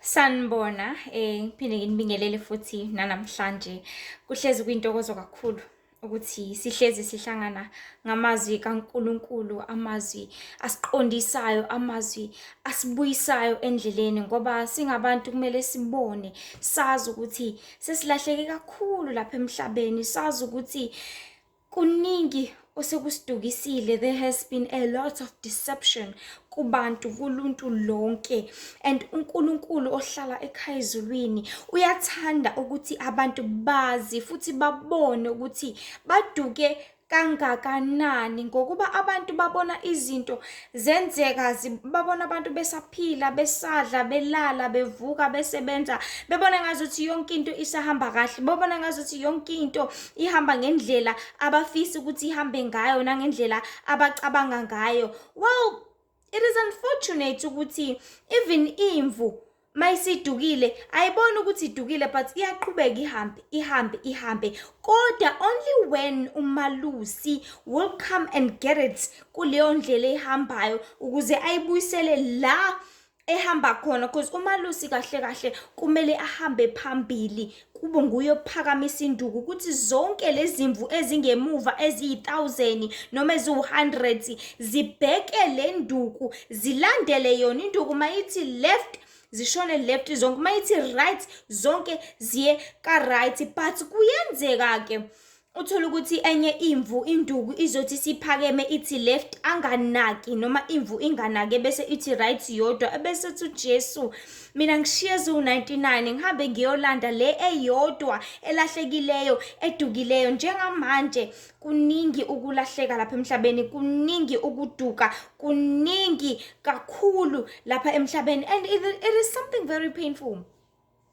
Sanibona, ngiphinde nginibingelele futhi nanamhlanje. Kuhlezi kuyintokozo kakhulu ukuthi sihlezi sihlangana ngamazwi kaNkulunkulu, amazwi asiqondisayo, amazwi asibuyisayo endleleni ngoba singabantu kumele sibone, sazi ukuthi sesilahleke kakhulu lapha emhlabeni, sazi ukuthi kuningi osekusidukisile. There has been a lot of deception kubantu, kuluntu lonke, and uNkulunkulu ohlala ekhaya ezulwini uyathanda ukuthi abantu bazi futhi babone ukuthi baduke kangakanani, ngokuba abantu babona izinto zenzeka, babona abantu besaphila, besadla, belala, bevuka, besebenza, bebona ngazuthi yonke into isahamba kahle, babona ngazuthi yonke into ihamba ngendlela abafisa ukuthi ihambe ngayo nangendlela abacabanga ngayo. Well, it is unfortunate ukuthi even imvu mayisidukile ayiboni ukuthi idukile, but iyaqhubeka ihambe, ihambe, ihambe, kodwa only when umalusi will come and get it kuleyo ndlela ehambayo ukuze ayibuyisele la ehamba khona, because umalusi kahle kahle kumele ahambe phambili, kube nguye ophakamisa induku ukuthi zonke lezi zimvu ezingemuva eziyi-1000 noma eziwu-100 zibheke le nduku, zilandele yona induku. Mayithi left, zishone left zonke, mayithi right, zonke ziye ka-right. But kuyenzeka-ke uthole ukuthi enye imvu induku izothi siphakeme ithi left, anganaki, noma imvu inganaki, bese ithi right yodwa, ebese ethi uJesu, "Mina ngishiye eziwu-99, ngihambe ngiyolanda le eyodwa elahlekileyo, edukileyo." Njengamanje kuningi ukulahleka lapha emhlabeni, kuningi ukuduka, kuningi kakhulu lapha emhlabeni, and it is something very painful.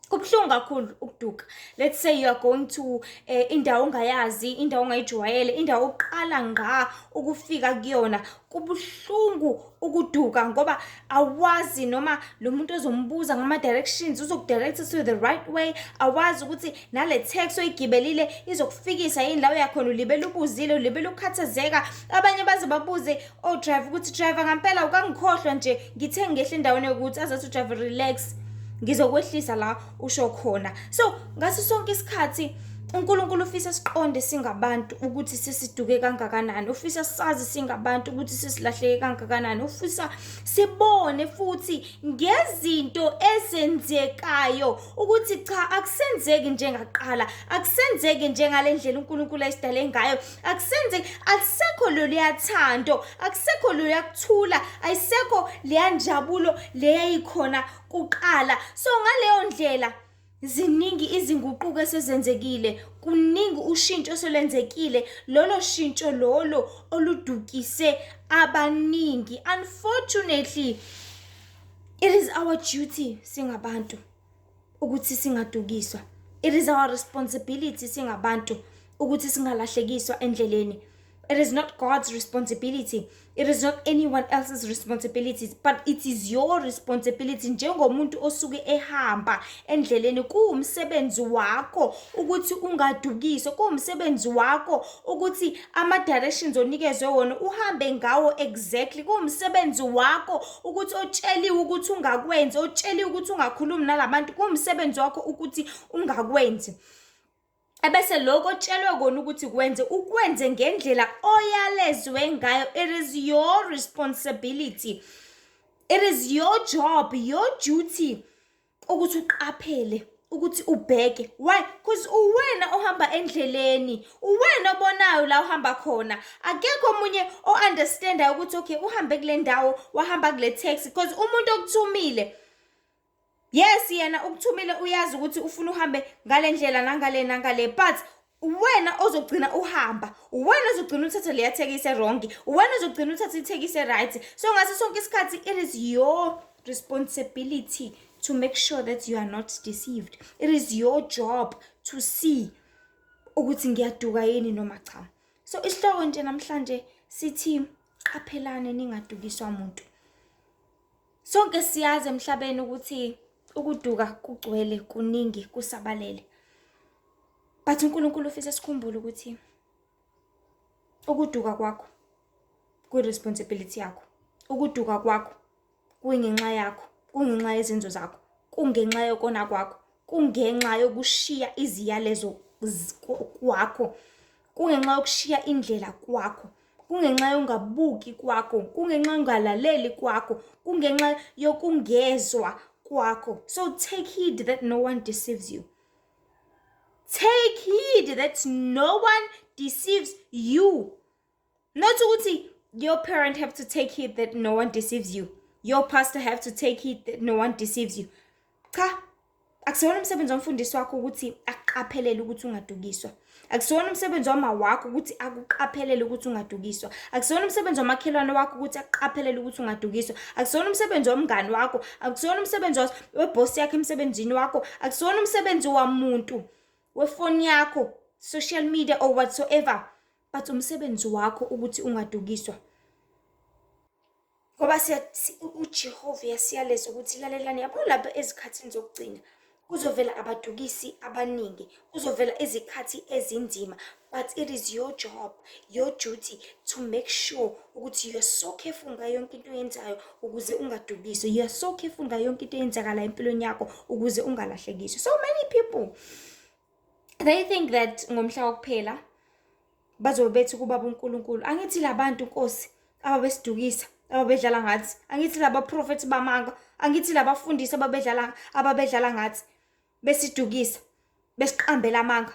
Kubuhlungu kakhulu ukuduka. Let's say you are going to indawo ongayazi, indawo ongayijwayele, indawo oqala ngqa ukufika kuyona. Kubuhlungu ukuduka ngoba awazi noma lo muntu ozombuza ngama-directions uzoku-direct to the right way, awazi ukuthi nale taxi oyigibelile izokufikisa yini la uyakhona. Ulibele ubuzile, ulibele ukukhathazeka. Abanye baze babuze o-driver ukuthi, "Driver, ngampela ukangikhohlwa nje, ngithe ngehle endaweni yokuthi?" Azathi u-driver, "Relax, ngizokwehlisa la usho khona." So ngaso sonke isikhathi uNkulunkulu ufisa siqonde singabantu ukuthi sesiduke kangakanani, ufisa sazi singabantu ukuthi sesilahleke kangakanani, ufisa sibone futhi ngezinto ezenzekayo ukuthi cha, akusenzeki njengaqala, akusenzeki njengale ndlela uNkulunkulu ayisidale ngayo, akusenzeki, akusekho loluya thando, akusekho loluya kuthula, ayisekho leya njabulo leyayikhona kuqala. So ngaleyo ndlela ziningi izinguquko esezenzekile, kuningi ushintsho oselwenzekile, lolo shintsho lolo oludukise abaningi. Unfortunately, it is our duty singabantu ukuthi singadukiswa. It is our responsibility singabantu ukuthi singalahlekiswa endleleni. It is not God's responsibility. It is not anyone else's responsibility, but it is your responsibility njengomuntu osuke ehamba endleleni. Kuwumsebenzi wakho ukuthi ungadukiswa, kuwumsebenzi wakho ukuthi ama-directions onikezwe wona uhambe ngawo exactly. Kuwumsebenzi wakho ukuthi otsheliwe ukuthi ungakwenzi, otsheliwe ukuthi ungakhulumi nalabantu, kuwumsebenzi wakho ukuthi ungakwenzi. Ebese lokho otshelwe kona ukuthi kwenze, ukwenze ngendlela oyalezwe ngayo. It is your responsibility. It is your job, your duty ukuthi uqaphele, ukuthi ubheke. Why? Because uwena ohamba endleleni, uwena obonayo la uhamba khona. Akekho omunye o-understandayo ukuthi okay, uhambe kule ndawo, wahamba kule taxi, because umuntu okuthumile, yes, yena ukuthumile, uyazi ukuthi ufuna uhambe ngale ndlela nangale nangale, but uwena ozogcina uhamba, uwena ozogcina uthatha leya tekisi e-wrong, uwena ozogcina uthatha itekisi e-right. So ngaso sonke isikhathi it is your responsibility to make sure that you are not deceived. It is your job to see ukuthi ngiyaduka yini noma cha. So isihloko nje namhlanje sithi, qaphelani ningadukiswa muntu. Sonke siyazi emhlabeni ukuthi ukuduka kugcwele, kuningi, kusabalele, but uNkulunkulu ufisa sikhumbule ukuthi ukuduka kwakho kuyi-responsibility yakho, ukuduka kwakho kuyingenxa yakho, kungenxa yezenzo zakho. Kungenxa yokona kwakho, kungenxa yokushiya iziyalezo kwakho, kungenxa yokushiya indlela kwakho, kungenxa yokungabuki kwakho, kungenxa yokungalaleli kwakho, kungenxa yokungezwa kwakho. So take heed that no one deceives you. Take heed that no one deceives you. Not ukuthi your parent have to take heed that no one deceives you. Your pastor have to take heed that no one deceives you. Cha, akusiwona umsebenzi womfundisi wakho ukuthi akuqaphelele ukuthi ungadukiswa. Akusiwona umsebenzi wama wakho ukuthi akuqaphelele ukuthi ungadukiswa. Akusiwona umsebenzi wamakhelwane wakho ukuthi akuqaphelele ukuthi ungadukiswa. Akusiwona umsebenzi womngani wakho. Akusiwona umsebenzi webhosi yakho emsebenzini wakho. Akusiwona umsebenzi wamuntu wefoni yakho, social media or whatsoever. But umsebenzi wakho ukuthi ungadukiswa. Ngoba uJehova uyasiyaleza ukuthi, lalelani, yabo, lapha ezikhathini zokugcina kuzovela abadukisi abaningi, kuzovela izikhathi ezinzima, but it is your job, your duty to make sure ukuthi you are so careful ngayo yonke into oyenzayo ukuze ungadukiswa. You are so careful ngayo yonke into eyenzakalayo empilweni yakho ukuze ungalahlekiswa. So many people, they think that ngomhla wokuphela bazobe bethi kubaba uNkulunkulu, "Angithi labantu, Nkosi, ababesidukisa, ababedlala ngathi? Angithi laba prophets bamanga? Angithi labafundisi ababedlala ngathi, besidukisa, besiqambela amanga?"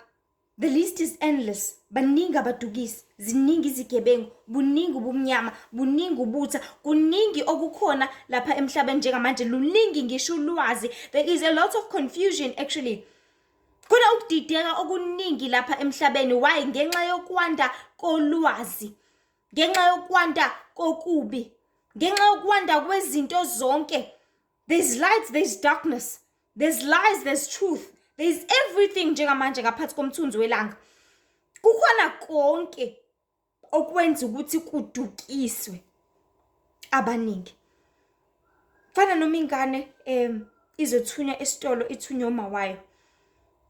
The list is endless. Baningi abadukisi, ziningi izigebengu, buningi ubumnyama, buningi ubutha, kuningi okukhona lapha emhlabeni njengamanje. Luningi ngisho ulwazi. There is a lot of confusion, actually. Khona ukudideka okuningi lapha emhlabeni. Why? Ngenxa yokwanda kolwazi, ngenxa yokwanda kokubi, ngenxa yokwanda kwezinto zonke. There's light, there's darkness, there's lies, there's truth, there's everything njengamanje ngaphansi komthunzi welanga. Kukhona konke okwenza ukuthi kudukiswe abaningi. Fana noma ingane izothunywa esitolo, ithunywe uma wayo.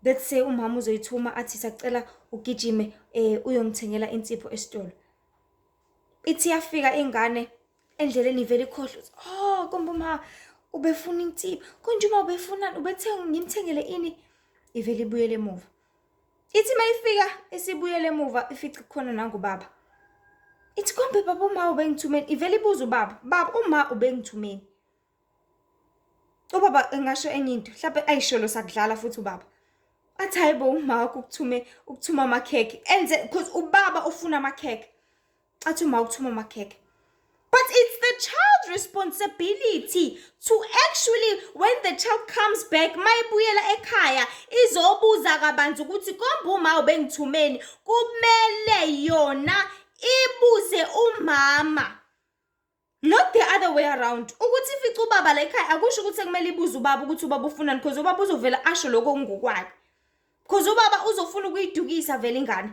Let's say umama uzoyithuma athi, "Sacela ugijime uyongithengela insipho esitolo." Ithi yafika ingane endleleni, ivele ikhohlwe ukuthi, "Oh, kumbe uma ubefuna insipho, konje uma ubefunani, ubethenga ngimthengele ini?" Ivele ibuyele emuva. Ithi mayifika isibuyele emuva, ifice khona nangubaba. Ithi, "Kombe baba, uma ubengithumeni?" Ivele ibuza ubaba, "Baba, uma ubengithumeni?" Ubaba engasho enye into, mhlawumbe ayisholo sakudlala futhi ubaba. Athi, "Hayi bo, uma wakho ukuthume ukuthuma amakhekhe." Enze because ubaba ufuna amakhekhe. Athi uma ukuthuma amakhekhe. But it's the child's responsibility to actually, when the child comes back, mayibuyela ekhaya, izobuza kabanzi ukuthi, "Kombe uma ubengithumeni?" Kumele yona ibuze umama. Not the other way around. Ukuthi ifice ubaba la ekhaya akusho ukuthi kumele ibuze ubaba ukuthi ubaba ufunani, because ubaba uzovela asho lokho okungokwakhe. Because ubaba uzofuna ukuyidukisa vele ingane.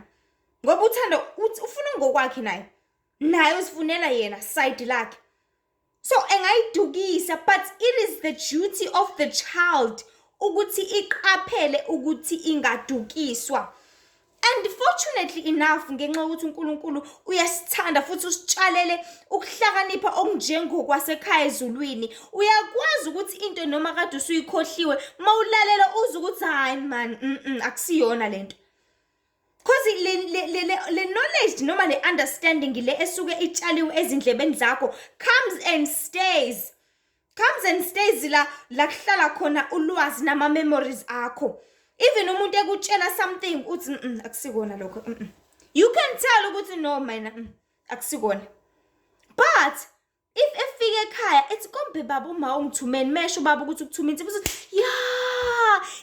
Ngoba uthanda ufuna ngokwakhe naye. Naye uzifunela yena side lakhe. So engayidukisa, but it is the duty of the child ukuthi iqaphele ukuthi ingadukiswa. And fortunately enough, ngenxa yokuthi uNkulunkulu uyasithanda futhi usitshalele ukuhlakanipha okunjengokwasekhaya ezulwini, uyakwazi ukuthi into noma kade usuyikhohliwe, mawulalela uze ukuthi, "Hayi man, akusiyona lento." 'Cause le knowledge noma le understanding le esuke itshaliwe ezindlebeni zakho comes and stays. Comes and stays la kuhlala khona ulwazi nama memories akho. Even umuntu ekutshela something, uthi, akusikona lokho." You can tell ukuthi, "No mina, akusikona." But if efika ekhaya ethi, "Kombe baba, uma ungithumeni?" Mesho ubaba ukuthi ukuthuma insipho, uzothi, "Ya,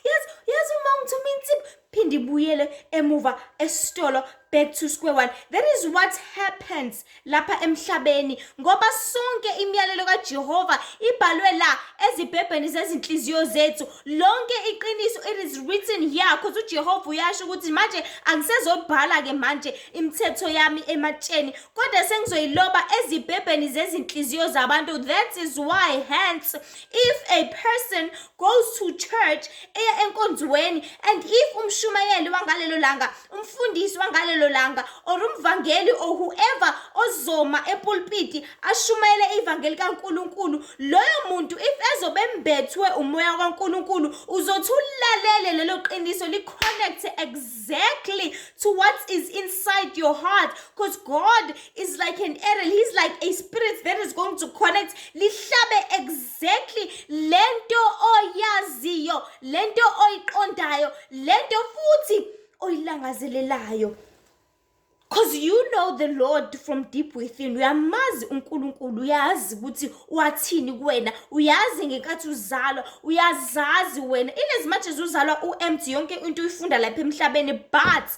yazi, yazi, uma ungithuma insipho." Phinde ibuyele emuva esitolo, back to square one. That is what happens lapha emhlabeni, ngoba sonke imiyalelo kaJehova ibhalwe la ezibhebheni zezinhliziyo zethu. Lonke iqiniso, it is written here, because uJehova uyasho ukuthi manje angisezobhala ke manje imithetho yami ematsheni, kodwa sengizoyiloba ezibhebheni zezinhliziyo zabantu. That is why, hence, if a person goes to church, eya enkonzweni. endaweni, and if umshumayeli wangalelo langa, umfundisi wangalelo langa, or umvangeli or whoever ozoma epulpiti ashumayele ivangeli kaNkulunkulu, loyo muntu if ezobe embethwe umoya kaNkulunkulu, uzothi ulalele lelo qiniso, li-connect exactly to what is inside your heart, because God is like an arrow. He's like a spirit that is going to connect, lihlabe exactly lento oyaziyo, lento oyiqondayo, lento futhi oyilangazelelayo. 'Cause you know the Lord from deep within. Uyamazi uNkulunkulu, uyazi ukuthi wathini kuwena, uyazi ngenkathi uzalwa, uyazazi wena. In as much as uzalwa u-empty, yonke into uyifunda lapha emhlabeni, but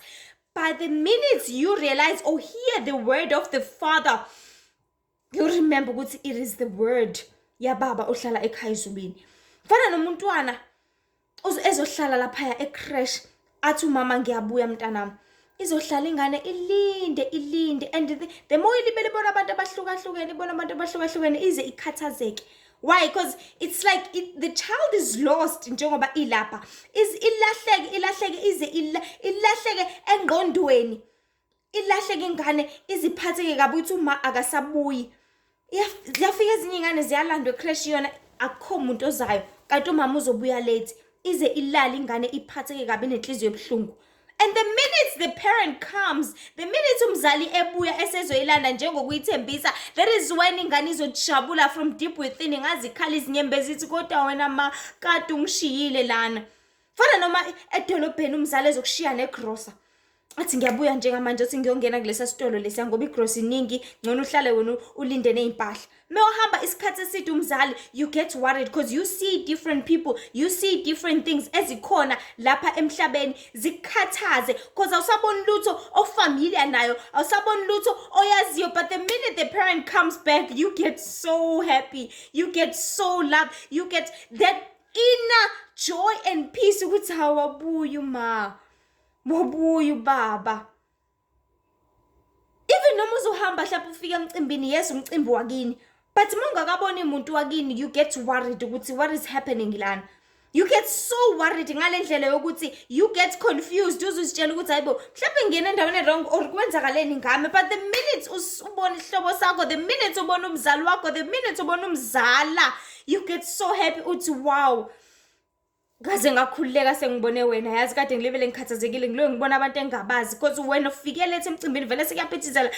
by the minute you realize or hear the word of the Father, you remember ukuthi it is the word yababa ohlala ekhaya ezulwini. Fana nomuntwana ezohlala laphaya e-creche, athi umama, "Ngiyabuya mntanami." Izohlala ingane ilinde, ilinde, and the more ilibele ibona abantu abahlukahlukene, ibona abantu abahlukahlukene, ize ikhathazeke. Why? Because it's like the child is lost njengoba ilapha, is ilahleke, ilahleke, ize ilahleke engqondweni, ilahleke ingane, iziphatheke kabi ukuthi uma akasabuyi. Ziyafika ezinye iy'ngane, ziyalandwa e-creche, yona akukho muntu ozayo, kanti umama uzobuya late. Ize ilale ingane, iphatheke kabi, nenhliziyo ebuhlungu. And the minute the parent comes, the minute umzali ebuya esezoyilanda njengokuyithembisa, that is when ingane izojabula from deep within, ingazikhala izinyembezi, ithi, "Kodwa wena ma, kade ungishiyile lana." Fana noma edolobheni umzali ezokushiya negrosa, athi, "Ngiyabuya njengamanje," athi, "Ngiyongena kulesa sitolo lesiya ngoba igrosa iningi, ngcono uhlale wena ulinde ney'mpahla." Uma uhamba isikhathi eside umzali, you get worried because you see different people, you see different things ezikhona lapha emhlabeni, zikukhathaze because awusaboni lutho o-familiar nayo, awusaboni lutho oyaziyo. But the minute the parent comes back, you get so happy, you get so loved, you get that inner joy and peace ukuthi hawabuya uma, wabuya ubaba. Even noma uzohamba mhlawumbe ufike emcimbini, yes, umcimbi wakini, but uma ungakaboni umuntu wakini, you get worried ukuthi what is happening lana. You get so worried ngale ndlela yokuthi you get confused, uzuzitshela ukuthi, "Hayibo, mhlawumbe ngingena endaweni wrong or kwenzakaleni ngami?" But the minute ubona isihlobo sakho, the minute ubona umzali wakho, the minute ubona umzala, you get so happy, uthi, "Wow, ngaze ngakhululeka sengibone wena. Yazi kade ngilibele ngikhathazekile, ngiloke ngibona abantu engingabazi," because wena ufike late emcimbini, vele sekuyaphithizela,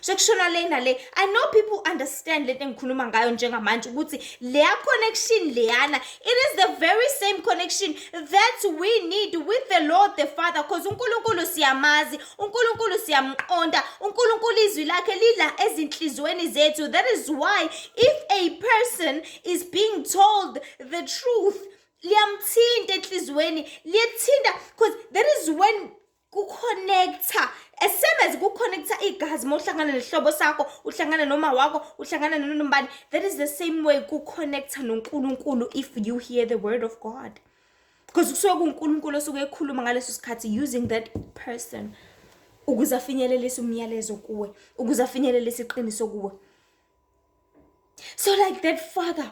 sekushona le nale. I know people understand lento engikhuluma ngayo njengamanje, ukuthi leya connection leyana, it is the very same connection that we need with the Lord the Father, because uNkulunkulu siyamazi, uNkulunkulu siyamqonda, uNkulunkulu izwi lakhe lila ezinhliziyweni zethu. That is why if a person is being told the truth, liyamthinta enhliziyweni, liyathinta, because that is when ku-connecta, as same as ku-connecta igazi uma uhlangana nesihlobo sakho, uhlangana noma wakho, uhlangana nanombani. That is the same way ku-connecta noNkulunkulu if you hear the word of God, because kusuke kuNkulunkulu osuke ekhuluma ngaleso sikhathi using that person ukuze afinyelelise umyalezo kuwe, ukuze afinyelelise iqiniso kuwe. So like that father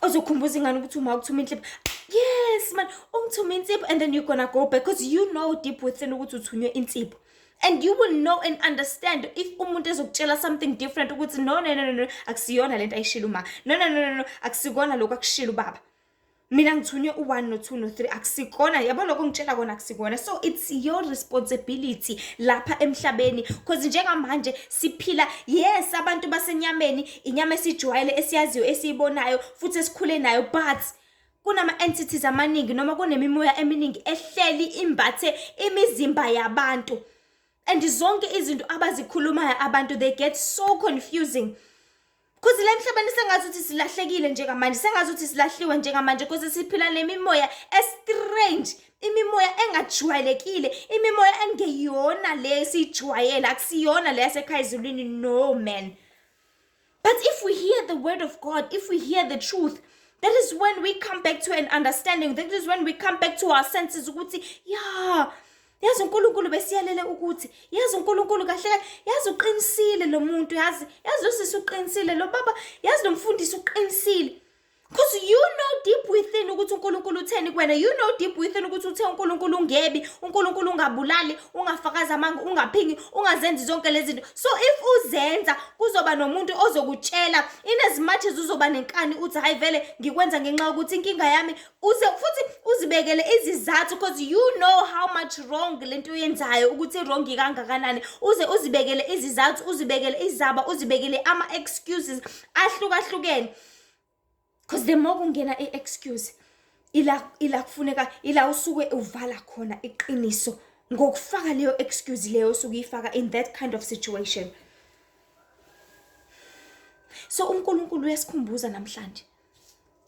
ozokhumbuza ingane ukuthi uma ukuthuma insipho, "Yes man, ungithume insipho," and then you're gonna go back because you know deep within ukuthi uthunywe insipho, and you will know and understand if umuntu ezokutshela something different ukuthi, "No, no, no, no, no, akusiyona lento ayishilo uma. No, no, no, no, no, akusikona lokhu akushilo ubaba. Mina ngithunywe u-1 no-2 no-3, akusikona, yabo, lokho ngitshela kona akusikona." So it's your responsibility lapha emhlabeni, because njengamanje siphila, yes, abantu basenyameni, inyama esijwayele, esiyaziyo, esiyibonayo futhi esikhule nayo, but kunama-entities amaningi noma kunemimoya eminingi ehleli imbathe imizimba yabantu, and zonke izinto abazikhulumayo abantu, they get so confusing. 'Cause la emhlabeni sengathi ukuthi silahlekile njengamanje, sengathi ukuthi silahliwe njengamanje, 'cause siphila nemimoya e-strange, imimoya engajwayelekile, imimoya engeyona le esiyijwayele, akusiyona le yasekhaya ezulwini, no man. But if we hear the word of God, if we hear the truth, that is when we come back to an understanding. That is when we come back to our senses ukuthi, yeah, yazi uNkulunkulu besiyalele ukuthi, yazi uNkulunkulu kahle kahle, yazi uqinisile lo muntu, yazi usisi uqinisile, lo baba, yazi lo mfundisi uqinisile. Because you know deep within ukuthi uNkulunkulu utheni kuwena. You know deep within ukuthi uthe uNkulunkulu ungebi, uNkulunkulu ungabulali, ungafakazi amanga, ungaphingi, ungazenzi zonke lezi zinto. So if uzenza, kuzoba nomuntu ozokutshela, in as much as uzoba nenkani uthi, "Hayi, vele ngikwenza ngenxa yokuthi inkinga yami," uze futhi uzibekele izizathu, because you know how much wrong lento oyenzayo, ukuthi wrong kangakanani. Uze uzibekele izizathu, uzibekele izaba, uzibekele ama-excuses ahlukahlukene, because the more kungena i-excuse, ila kufuneka ila usuke uvala khona iqiniso ngokufaka leyo excuse leyo osuke uyifaka in that kind of situation. So uNkulunkulu uyasikhumbuza namhlanje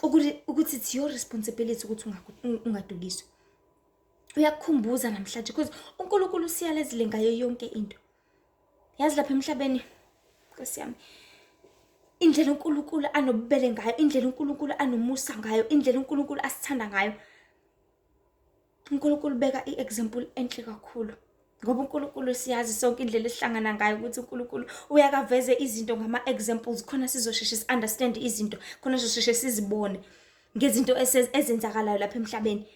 ukuthi it's your responsibility ukuthi ungadukiswa. Uyakukhumbuza namhlanje because uNkulunkulu usiyalezile ngayo yonke into. Yazi, lapha emhlabeni, Nkosi yami, indlela uNkulunkulu anobubele ngayo, indlela uNkulunkulu anomusa ngayo, indlela uNkulunkulu asithanda ngayo. uNkulunkulu ubeka i-example enhle kakhulu, ngoba uNkulunkulu, siyazi sonke indlela esihlangana ngayo ukuthi uNkulunkulu uyakaveze izinto ngama-examples, khona sizosheshe si-understand izinto, khona sizosheshe sizibone ngezinto ezenzakalayo lapha emhlabeni,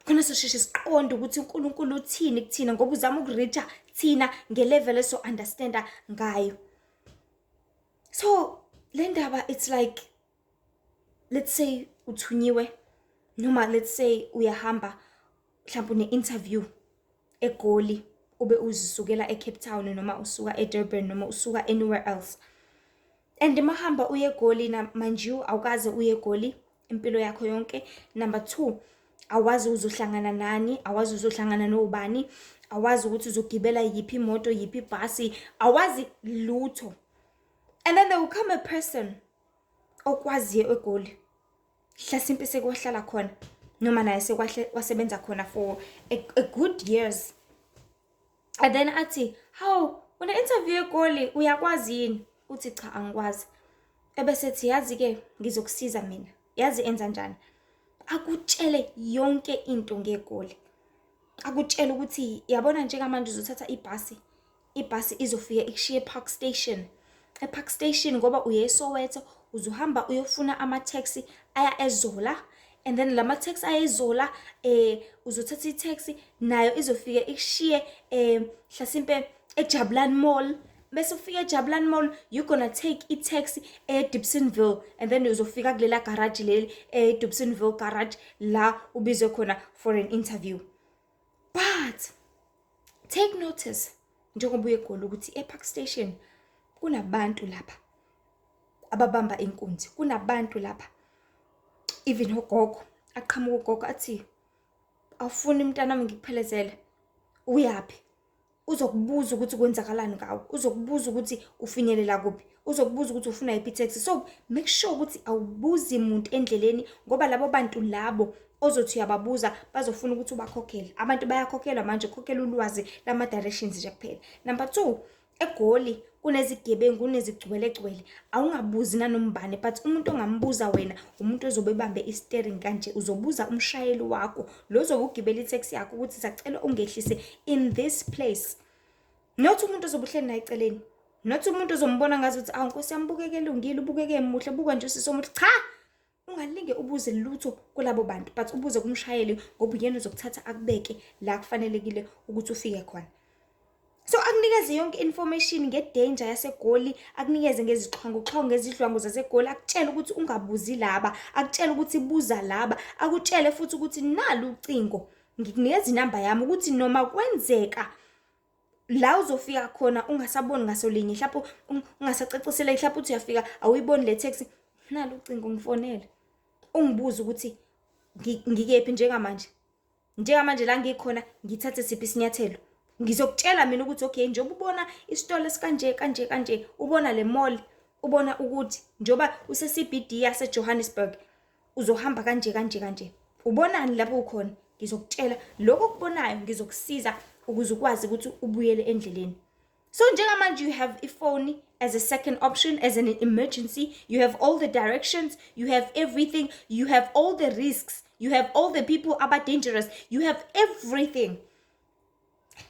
khona sizosheshe siqonde ukuthi uNkulunkulu uthini kuthina, ngoba uzama uku-reach-a thina nge-level eso-understand-a ngayo. So le ndaba, it's like, let's say uthunyiwe, noma let's say uyahamba, mhlawumbe une-interview eGoli, ube uzisukela eCape Town, noma usuka eDurban, noma usuka anywhere else, and mahamba uye eGoli na, mind you, awukaze uye eGoli impilo yakho yonke. Number two, awazi uzohlangana nani, awazi uzohlangana nobani, awazi ukuthi uzogibela yiphi imoto, yiphi ibhasi, awazi lutho. And then there will come a person okwaziyo eGoli, hlasimpe sekwahlala khona, noma naye sekwahle wasebenza khona for a good years, and then athi, "Hawu, une-interview eGoli, uyakwazi yini?" Uthi, "Cha, angikwazi." Ebese ethi, "Yazi-ke, ngizokusiza mina." Yazi enza njani? Akutshele yonke into ngeGoli. Akutshele ukuthi, "Yabona, njengamanje uzothatha ibhasi, ibhasi izofika ikushiye e-Park Station. E-Park Station, ngoba uye eSoweto, uzohamba uyofuna ama-taxi aya eZola, and then lama-taxi aya eZola, uzothatha i-taxi, nayo izofika ikushiye hlasimpe eJabulani Mall. Bese ufika eJabulani Mall, you gonna take i-taxi eDobsonville, and then uzofika kulela garage leli eDobsonville garage la ubizwe khona for an interview. But take notice, njengoba uye eGoli, ukuthi e-Park Station kunabantu lapha ababamba inkunzi, kunabantu lapha, even ogogo." Aqhamuka ugogo athi, "Awufuni, mntanami, ngikuphelezele? Uyaphi?" Uzokubuza ukuthi kwenzakalani ngawe, uzokubuza ukuthi ufinyelela kuphi, uzokubuza ukuthi ufuna yiphi i-taxi. So make sure ukuthi awubuzi muntu endleleni, ngoba labo bantu labo ozothi uyababuza bazofuna ukuthi ubakhokhele. Abantu bayakhokhelwa manje, ukhokhela ulwazi lama-directions nje kuphela. Number two, eGoli kunezigebengu, kunezigcwelegcwele. Awungabuzi nanoma ubani, but umuntu ongambuza wena umuntu ozobe ebambe i-steering kanje. Uzobuza umshayeli wakho lo ozobe ugibela i-taxi yakho ukuthi, "Sacela ungehlise in this place," not umuntu ozobe uhleli naye eceleni, not umuntu ozombona ngazuthi, "Awu, Nkosi yami, ubukeke elungile, ubukeke emuhle, buka nje usisi omuhle." Cha, ungalinge ubuze lutho kulabo bantu, but ubuze kumshayeli, ngoba uyena ozokuthatha akubeke la kufanelekile ukuthi ufike khona. So akunikeze yonke information nge-danger yaseGoli, akunikeze ngezixhwanguxhwangu, ngezidlwangu zaseGoli, akutshele ukuthi ungabuzi laba, akutshele ukuthi buza laba, akutshele futhi ukuthi, "Nalu ucingo, ngikunikeza inamba yami, ukuthi noma kwenzeka la uzofika khona ungasaboni ngasolinye, mhlawumbe ungasacaciseleki, mhlawumbe uthi uyafika awuyiboni le taxi, nalu ucingo, ngifonele ungibuze ukuthi ngikephi njengamanje, njengamanje la ngikhona, ngithathe siphi isinyathelo. Ngizokutshela mina ukuthi, okay, njengoba ubona isitolo esikanje kanje kanje, ubona le mall, ubona ukuthi njengoba use-CBD yase-Johannesburg, uzohamba kanje kanje kanje, ubonani lapho ukhona. Ngizokutshela lokho okubonayo, ngizokusiza ukuze ukwazi ukuthi ubuyele endleleni." So njengamanje you have ifoni as a second option, as an emergency. You have all the directions, you have everything, you have all the risks, you have all the people aba dangerous, you have everything.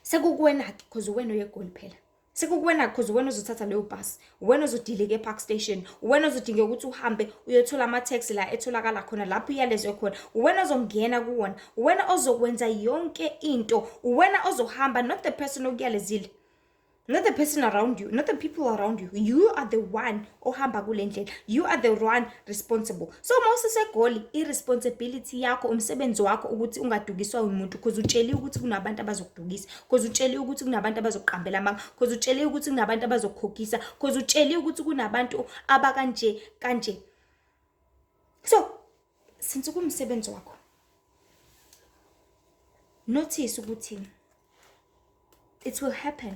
Sekukuwena-ke, because uwena uye eGoli phela. Sekukuwena, 'cause uwena ozothatha leyo bhasi, uwena ozodilika e-Park Station, uwena ozodingeka ukuthi uhambe uyothola ama-taxi la etholakala khona, lapho uyalezwe khona, uwena ozongena kuwona, uwena ozokwenza yonke into, uwena ozohamba, not the person okuyalezile, not the person around you, not the people around you. You are the one ohamba kule ndlela. You are the one responsible. So uma ususeGoli, i-responsibility yakho, umsebenzi wakho ukuthi ungadukiswa umuntu, because utsheliwe ukuthi kunabantu abazokudukisa, because utsheliwe ukuthi kunabantu abazokuqambela amanga, because utsheliwe ukuthi kunabantu abazokukhokhisa, because utsheliwe ukuthi kunabantu abakanje kanje. So since kuwumsebenzi wakho, notice ukuthi it will happen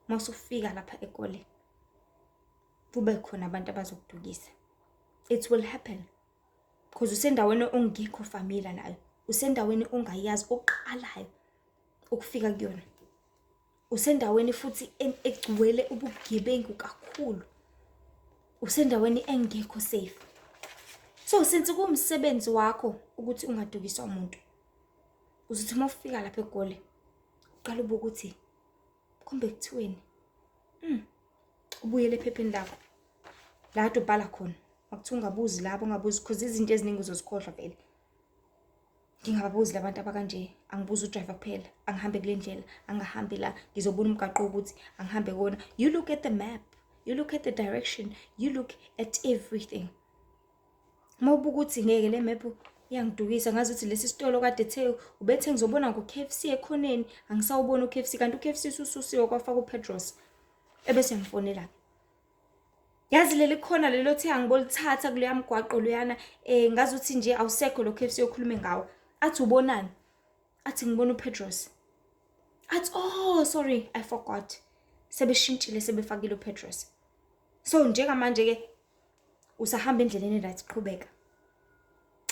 mawusufika lapha eGoli kube khona abantu abazokudukisa. It will happen because usendaweni ongekho familiar nayo, usendaweni ongayazi, oqalayo ukufika kuyona, usendaweni futhi egcwele ubugebengu kakhulu, usendaweni engekho safe. So since kuwumsebenzi wakho ukuthi ungadukiswa umuntu, uzothi uma ufika lapha eGoli uqala ubuke ukuthi khombe kuthiweni, ubuyele ephepheni lakho la kade ubhala khona. Makuthiwa ungabuzi labo, ungabuzi, 'cause izinto eziningi uzozikhohlwa vele. Ngingababuzi labantu abakanje, angibuze u-driver kuphela, angihambe kule ndlela, angahambi la, ngizobona umgaqo ukuthi angihambe kuwona. You look at the map, you look at the direction, you look at everything. Uma ubuka ukuthi ngeke, le map iyangidukisa, ngazi ukuthi lesi sitolo kade ethe ubethe ngizobona ngo-KFC ekhoneni, angisawuboni u-KFC, kanti u-KFC usususiwe kwafakwa uPetros. Ebese ngifonela, yazi leli khona lelo thi angibolithatha kuleya mgwaqo loyana, ngazi ukuthi nje awusekho lo KFC okhulume ngawo. Athi, "Ubonani?" Athi, "Ngibona uPetros." Athi, "Oh, sorry, I forgot, sebeshintshile, sebefakile uPetros." So njengamanje ke usahamba endleleni, right, qhubeka.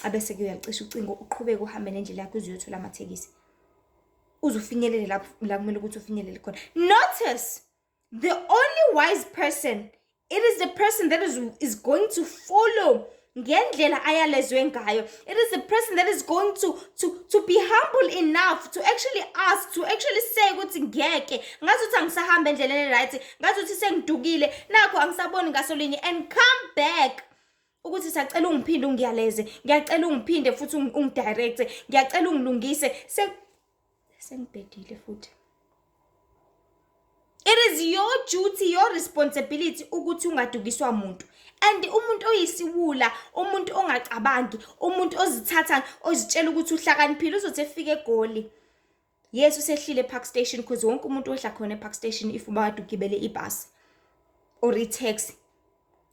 Abese ke uyacisha ucingo, uqhubeke uhambe nendlela yakho uze uyothola amathekisi, uze ufinyelele lapho la kumele ukuthi ufinyelele khona. Notice, the only wise person, it is the person that is going to follow ngendlela ayalezwe ngayo. It is the person that is going to be humble enough to actually ask, to actually say ukuthi ngeke, ngathi ukuthi angisahamba endleleni, right, ngathi ukuthi sengidukile, nakho angisaboni ngasolinye, and come back ukuthi siyacela ungiphinde ungiyaleze, ngiyacela ungiphinde futhi ungidirecte, ngiyacela ungilungise, sengibhedile futhi. It is your duty, your responsibility ukuthi ungadukiswa muntu. And umuntu oyisiwula, umuntu ongacabangi, umuntu ozithatha ozitshela ukuthi uhlakaniphile, uzothi efika eGoli, yes, usehlile ePark Station, because wonke umuntu wehla khona ePark Station if ubakade ugibele ibhasi or i-taxi,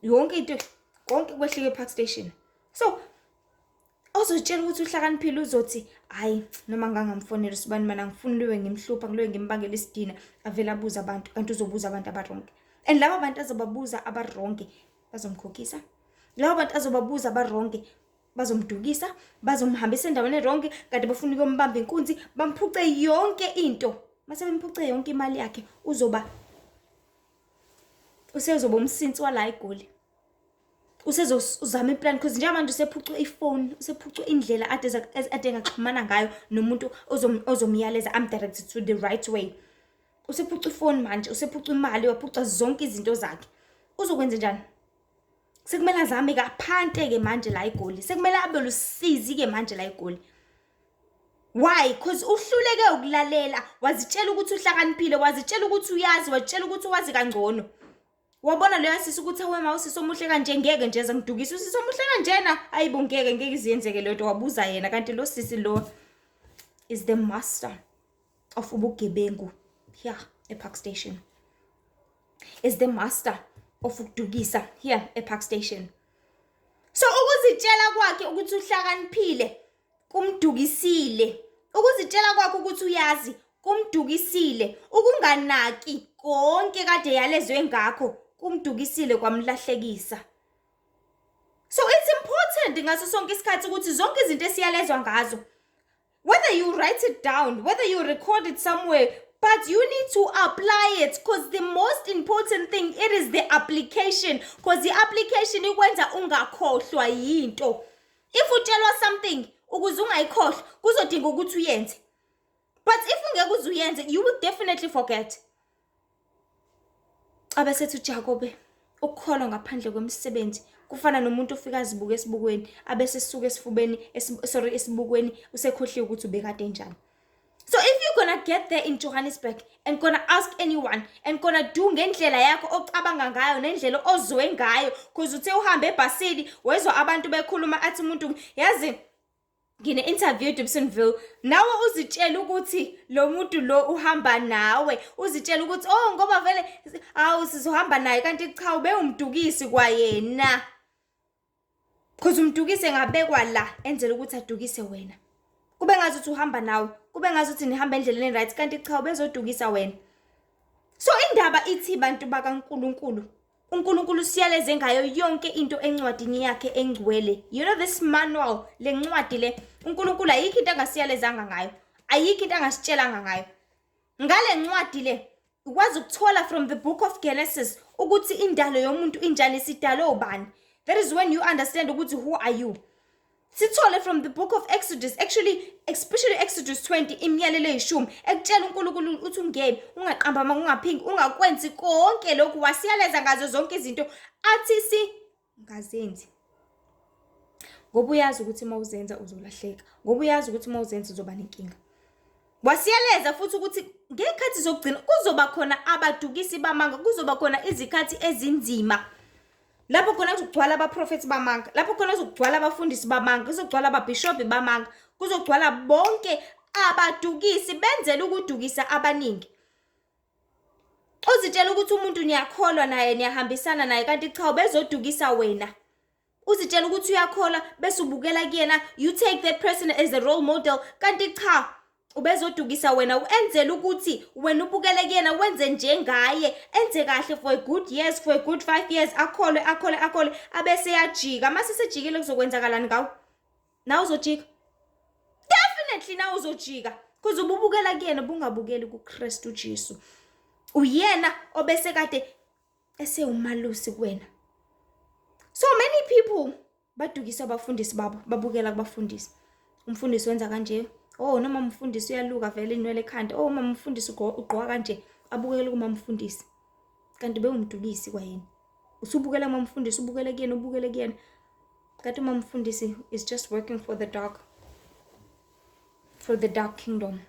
yonke into, konke kwehlike ePark Station. So ozotshela ukuthi uhlakaniphile uzothi, "Hayi, noma ngangamfonela usibani mana, ngifuna liwe ngimhlupha, ngilowe ngimbangela isidina." Avele abuze abantu, kanti uzobuza abantu aba-wrong, and laba bantu azobabuza aba-wrong bazomkhokhisa, laba bantu azobabuza aba-wrong bazomdukisa, bazomhambisa endaweni e-wrong, kanti bafuna ukuyombamba inkunzi, bamphuce yonke into. Mase bemphuce yonke imali yakhe, uzoba usezoba umsinsi wala eGoli, usezozama i-plan, because njengamanje usephucwe ifoni, usephucwe indlela ade engaxhumana ngayo nomuntu ozomyaleza, am-direct to the right way. Usephucwe ifoni manje, usephucwe imali, waphuca zonke izinto zakhe. Uzokwenza njani? Sekumele azame kaphante-ke manje la eGoli, sekumele abe lusizi-ke manje la eGoli. Why? 'Cause uhluleke ukulalela, wazitshela ukuthi uhlakaniphile, wazitshela ukuthi uyazi, wazitshela ukuthi wazi kangcono. Wabona leya sisi ukuthi, "Awe ma, usisi omuhle kanje, ngeke nje zangidukisa usisi omuhle kanjena, hayibo, ngeke, ngeke iziyenzeke leyo nto." Wabuza yena, kanti lo sisi lo is the master of ubugebengu here ePark Station, is the master of ukudukisa here ePark Station. So ukuzitshela kwakhe ukuthi uhlakaniphile kumdukisile, ukuzitshela kwakhe ukuthi uyazi kumdukisile, ukunganaki konke kade yalezwe ngakho kumdukisile, kwamlahlekisa. So it's important ngaso sonke isikhathi ukuthi zonke izinto esiyalezwa ngazo, whether you write it down, whether you record it somewhere, but you need to apply it, because the most important thing, it is the application, because the application ikwenza ungakhohlwa yinto. If utshelwa something, ukuze ungayikhohlwa kuzodinga ukuthi uyenze, but if ungeke uze uyenze, you will definitely forget. Abesethi uJakobe, ukukholwa ngaphandle kwemisebenzi kufana nomuntu ofika azibuke esibukweni abese esuka esifubeni, sorry, esibukweni usekhohliwe ukuthi ubekade enjani. So if you're gonna get there in Johannesburg and gonna ask anyone and gonna do ngendlela yakho ocabanga ngayo nendlela ozwe ngayo, cause uthe uhambe ebhasini wezwa abantu bekhuluma, athi umuntu, yazi ngine-interview eDobsonville, nawe uzitshela ukuthi lo muntu lo uhamba nawe, uzitshela ukuthi, oh, ngoba vele awu sizohamba naye, kanti cha, ube umdukisi kwayena, cause umdukisi engabekwa la enzela ukuthi adukise wena, kube ngazuthi uhamba nawe, kube ngazuthi nihamba endleleni right, kanti cha, ubezodukisa wena. So indaba ithi, bantu bakaNkuluNkulu, uNkulunkulu usiyaleze ngayo yonke into encwadini yakhe engcwele. You know this manual, le ncwadi le, uNkulunkulu ayikho into angasiyalezanga ngayo, ayikho into angasitshelanga ngayo ngale ncwadi le. Ukwazi ukuthola from the book of Genesis ukuthi indalo yomuntu injani, sidalwe ubani. That is when you understand ukuthi who are you. Sithole from the book of Exodus, actually especially Exodus 20, imiyalelo eyishumi ekutshela uNkulunkulu uthi ungebi, ungaqamba amanga, ungaphingi, ungakwenzi konke lokhu. Wasiyaleza ngazo zonke izinto athi singazenzi, ngoba uyazi ukuthi uma uzenza uzolahleka, ngoba uyazi ukuthi uma uzenza uzoba nenkinga. Wasiyaleza futhi ukuthi ngey'khathi zokugcina kuzoba khona abadukisi bamanga, kuzoba khona izikhathi ezinzima lapho khona kuzogcwala abaprofethi bamanga, lapho khona kuzogcwala abafundisi bamanga, kuzogcwala ababhishobhi bamanga, kuzogcwala bonke abadukisi benzela ukudukisa abaningi. Uzitshela ukuthi umuntu niyakholwa naye, niyahambisana naye, kanti cha, ubezodukisa wena. Uzitshela ukuthi uyakholwa bese ubukela kuyena, you take that person as a role model, kanti cha, ubezodukisa wena, enzela ukuthi wena ubukele kuyena, wenze njengaye, enze kahle for a good years, for a good 5 years, akholwe, akholwe, akholwe, abese yajika. Mase sejikile, kuzokwenzakalani ngawo? Nawe uzojika, definitely nawe uzojika, kuze ububukela kuyena, bungabukeli kuKristu Jesu, uyena obese kade esewumalusi kuwena. So many people badukisa abafundisi babo, babukela kubafundisi. Umfundisi wenza kanje, oh, noma umfundisi uyaluka vele inwele ekhanda, oh, uma umfundisi ugqoka kanje, abukele kuma mfundisi, kanti bewumdukisi kwayena. Usubukela kuma mfundisi, ubukele kuyena, ubukele kuyena, kanti uma mfundisi is just working for the dark kingdom,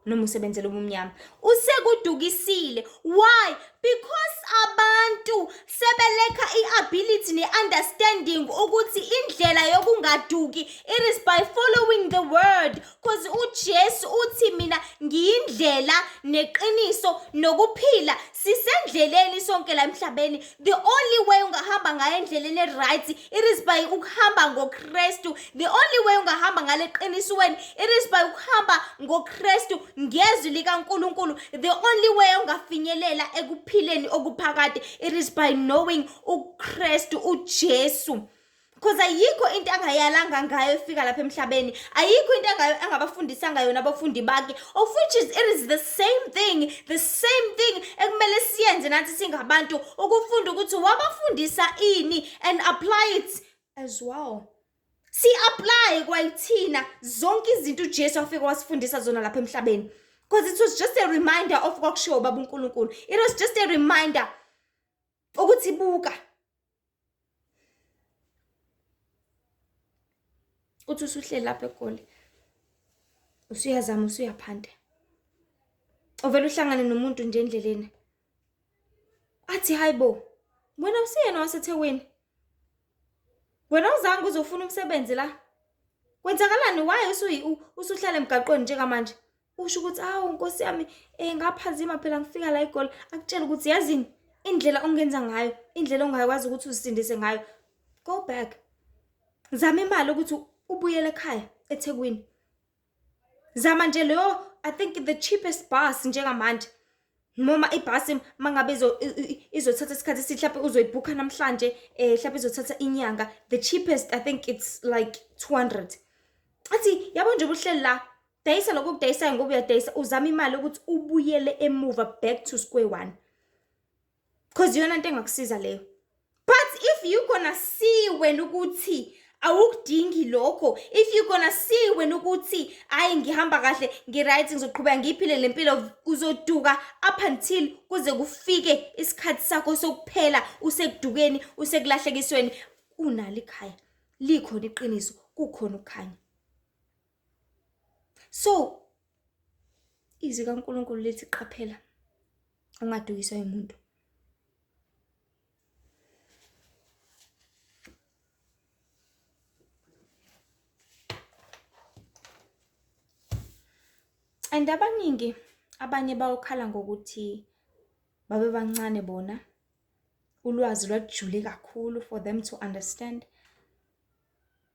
noma usebenzela ubumnyama, usekudukisile. Why? Because abantu sebelacka i-ability ne-understanding ukuthi indlela yokungaduki, it is by following the word, cause uJesu uthi, "Mina ngiyindlela neqiniso nokuphila." Sisendleleni sonke la emhlabeni. The only way ungahamba ngayo endleleni e-right, it is by ukuhamba ngoKristu. The only way ungahamba ngale qinisweni, it is by ukuhamba ngoKristu, ngezwi likaNkulunkulu. The only way ungafinyelela ekuphileni okuphakade, it is by knowing uKristu uJesu, because ayikho into angayalanga ngayo efika lapha emhlabeni, ayikho into angabafundisanga yona abafundi bakhe, of which is it is the same thing, the same thing ekumele siyenze nathi singabantu, ukufunda ukuthi wabafundisa ini and apply it as well. Si-apply kwayithina zonke izinto uJesu afika wasifundisa zona lapha emhlabeni, because it was just a reminder of kwakushiwo ubaba uNkulunkulu. It was just a reminder ukuthi buka uthi usuhleli lapha eGoli, usuyazama, usuyaphanda, uvele uhlangane nomuntu nje endleleni athi, "Hayi bo, wena usiyena waseThekwini, wena uzange uzofuna umsebenzi la, kwenzakalani? Why usuhlala emgaqweni njengamanje?" Usho ukuthi, "Awu nkosi yami, ngaphazima phela ngifika la eGoli." Akutshela ukuthi, "Yazini, indlela ongenza ngayo, indlela ongakwazi ukuthi uzisindise ngayo, go back, zama imali ukuthi ubuyele ekhaya eThekwini, zama nje leyo, I think the cheapest bus njengamanje, noma ibhasi mangabe izothatha isikhathi esithi mhlawumbe uzoyibhukha namhlanje, mhlawumbe izothatha inyanga, the cheapest, I think it's like 200." Athi, "Yabo nje ubuhleli la, dayisa lokho okudayisayo, ngoba uyadayisa, uzama imali ukuthi ubuyele emuva, back to square one, cause iyona nto engakusiza leyo." But if you gonna see wena ukuthi Awukudingi lokho. If you gonna see wena ukuthi hayi ngihamba kahle, ngi-right, ngizoqhubeka ngiyiphile le mpilo, uzoduka up until kuze kufike isikhathi sakho sokuphela, usekudukeni, usekulahlekisweni. Unalo ikhaya, likhona iqiniso, kukhona ukukhanya. So izwi kaNkulunkulu lithi qaphela, ungadukiswa yimuntu. And abaningi abanye bawukhala ngokuthi babebancane bona, ulwazi lwalujule kakhulu for them to understand.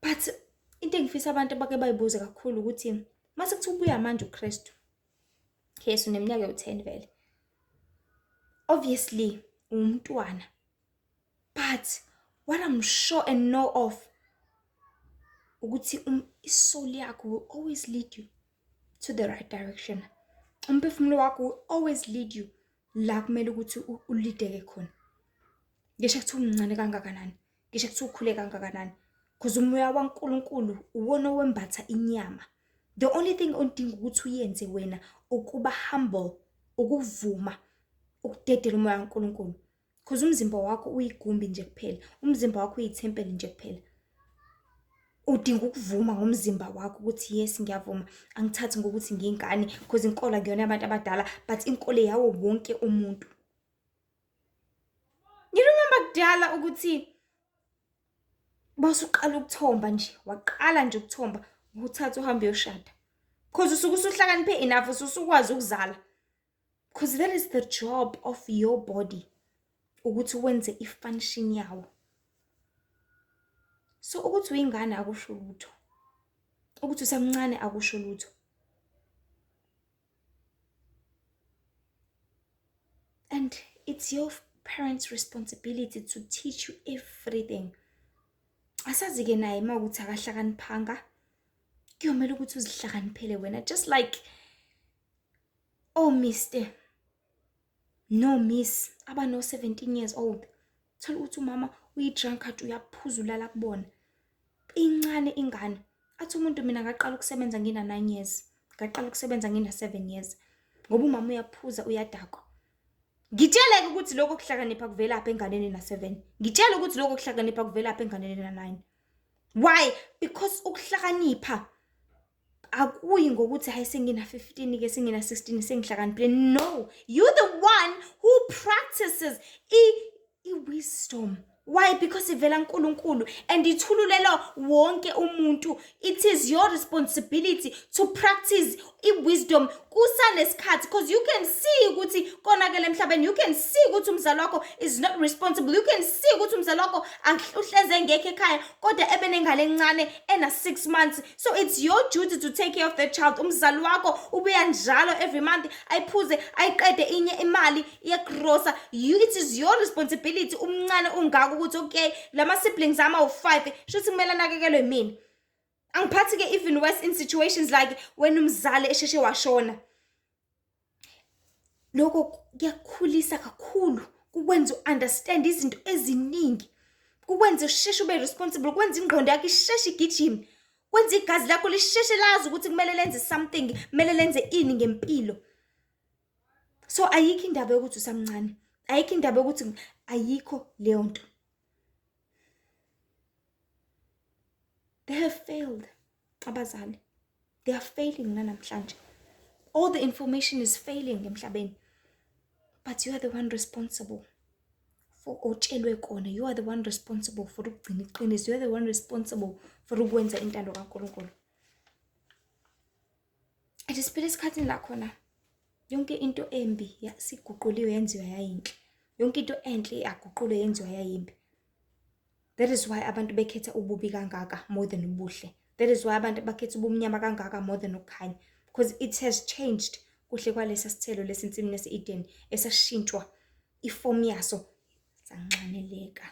But into engifisa abantu abake bayibuze kakhulu ukuthi mase kuthiwa ubuya manje uKristu, yes uneminyaka ewu-10 vele, obviously uwumntwana, but what I'm sure and know of ukuthi isoul yakho will always lead you to the right direction. Umphefumulo wakho will always lead you la kumele ukuthi ulideke khona. Ngisho kuthiwa umncane kangakanani, ngisho kuthiwa ukhule kangakanani, because umoya waNkulunkulu uwona owembatha inyama. The only thing odinga ukuthi uyenze wena ukuba humble, ukuvuma ukudedela umoya kaNkulunkulu. Because umzimba wakho uyigumbi nje kuphela, umzimba wakho uyithempeli nje kuphela. Udinga ukuvuma ngomzimba wakho ukuthi yes ngiyavuma, angithathi ngokuthi ngiyingane because inkolo akuyona yabantu abadala, but inkolo yawo wonke umuntu. You remember kudala ukuthi basuqala ukuthomba nje, waqala nje ukuthomba, uthatha uhambe uyoshada. Because usuke usuhlakaniphe enough, usukwazi ukuzala. Because that is the job of your body, ukuthi wenze i-function yawo. So ukuthi uyingane akusho lutho, ukuthi usamncane akusho lutho. And it's your parents' responsibility to teach you everything. Asazi-ke naye uma ukuthi akahlakaniphanga, kuyomele ukuthi uzihlakaniphele wena, just like oh mister no miss abano 17 years old. Thola ukuthi umama uyi-drunkard, uyaphuza, ulala kubona. Incane ingane. Athi umuntu mina ngaqala ukusebenza ngina 9 years, ngaqala ukusebenza ngina 7 years, ngoba umama uyaphuza, uyadakwa. Ngitsheleke ukuthi lokho kuhlakanipha kuvelaphi enganeni na 7. Ngitshele ukuthi lokho kuhlakanipha kuvelaphi enganeni na 9. Why? Because ukuhlakanipha akuyi ngokuthi hayi sengina 15 ke, sengina 16, sengihlakaniphile. No, you the one who practices i-wisdom. Why? Because ivela uNkulunkulu and ithululelwa wonke umuntu. It is your responsibility to practice i-wisdom kusanesikhathi, because you can see ukuthi konakele emhlabeni, you can see ukuthi umzali wakho is not responsible, you can see ukuthi umzali wakho uhleze engekho ekhaya kodwa ebenengane encane ena 6 months. So it's your duty to take care of the child. Umzali wakho ubuya njalo every month ayiphuze ayiqede inye imali yegrosa. It is your responsibility umncane ungaka ukuthi okay lama siblings ami awu-5 shuthi kumele anakekelwe mina. Angiphathi ke even worse in situations like when umzali esheshe washona. Lokho kuyakukhulisa kakhulu, kukwenza u-understand izinto eziningi, kukwenza usheshe ube responsible, kwenza ingqondo yakho isheshe igijime, kwenza igazi lakho lisheshe lazi ukuthi kumele lenze something, kumele lenze ini ngempilo. So ayikho indaba yokuthi usamncane, ayikho indaba yokuthi ayikho leyo nto. They have failed abazali. They are failing nanamhlanje. All the information is failing emhlabeni. But you are the one responsible for otshelwe kona. You are the one responsible for ukugcina iqiniso. You are the one responsible for ukwenza intando kaNkulunkulu. And siphila esikhathini la khona yonke into embi siguquliwe yenziwa yayinhle. Yonke into enhle yaguqulwe yenziwa yayimbi. That is why abantu bekhetha ububi kangaka more than ubuhle. That is why abantu bakhetha ubumnyama kangaka more than ukukhanya. Because it has changed. Kuhle kwalesa sithelo lesinsimini yase-Eden esashintshwa ifomu yaso sanxaneleka.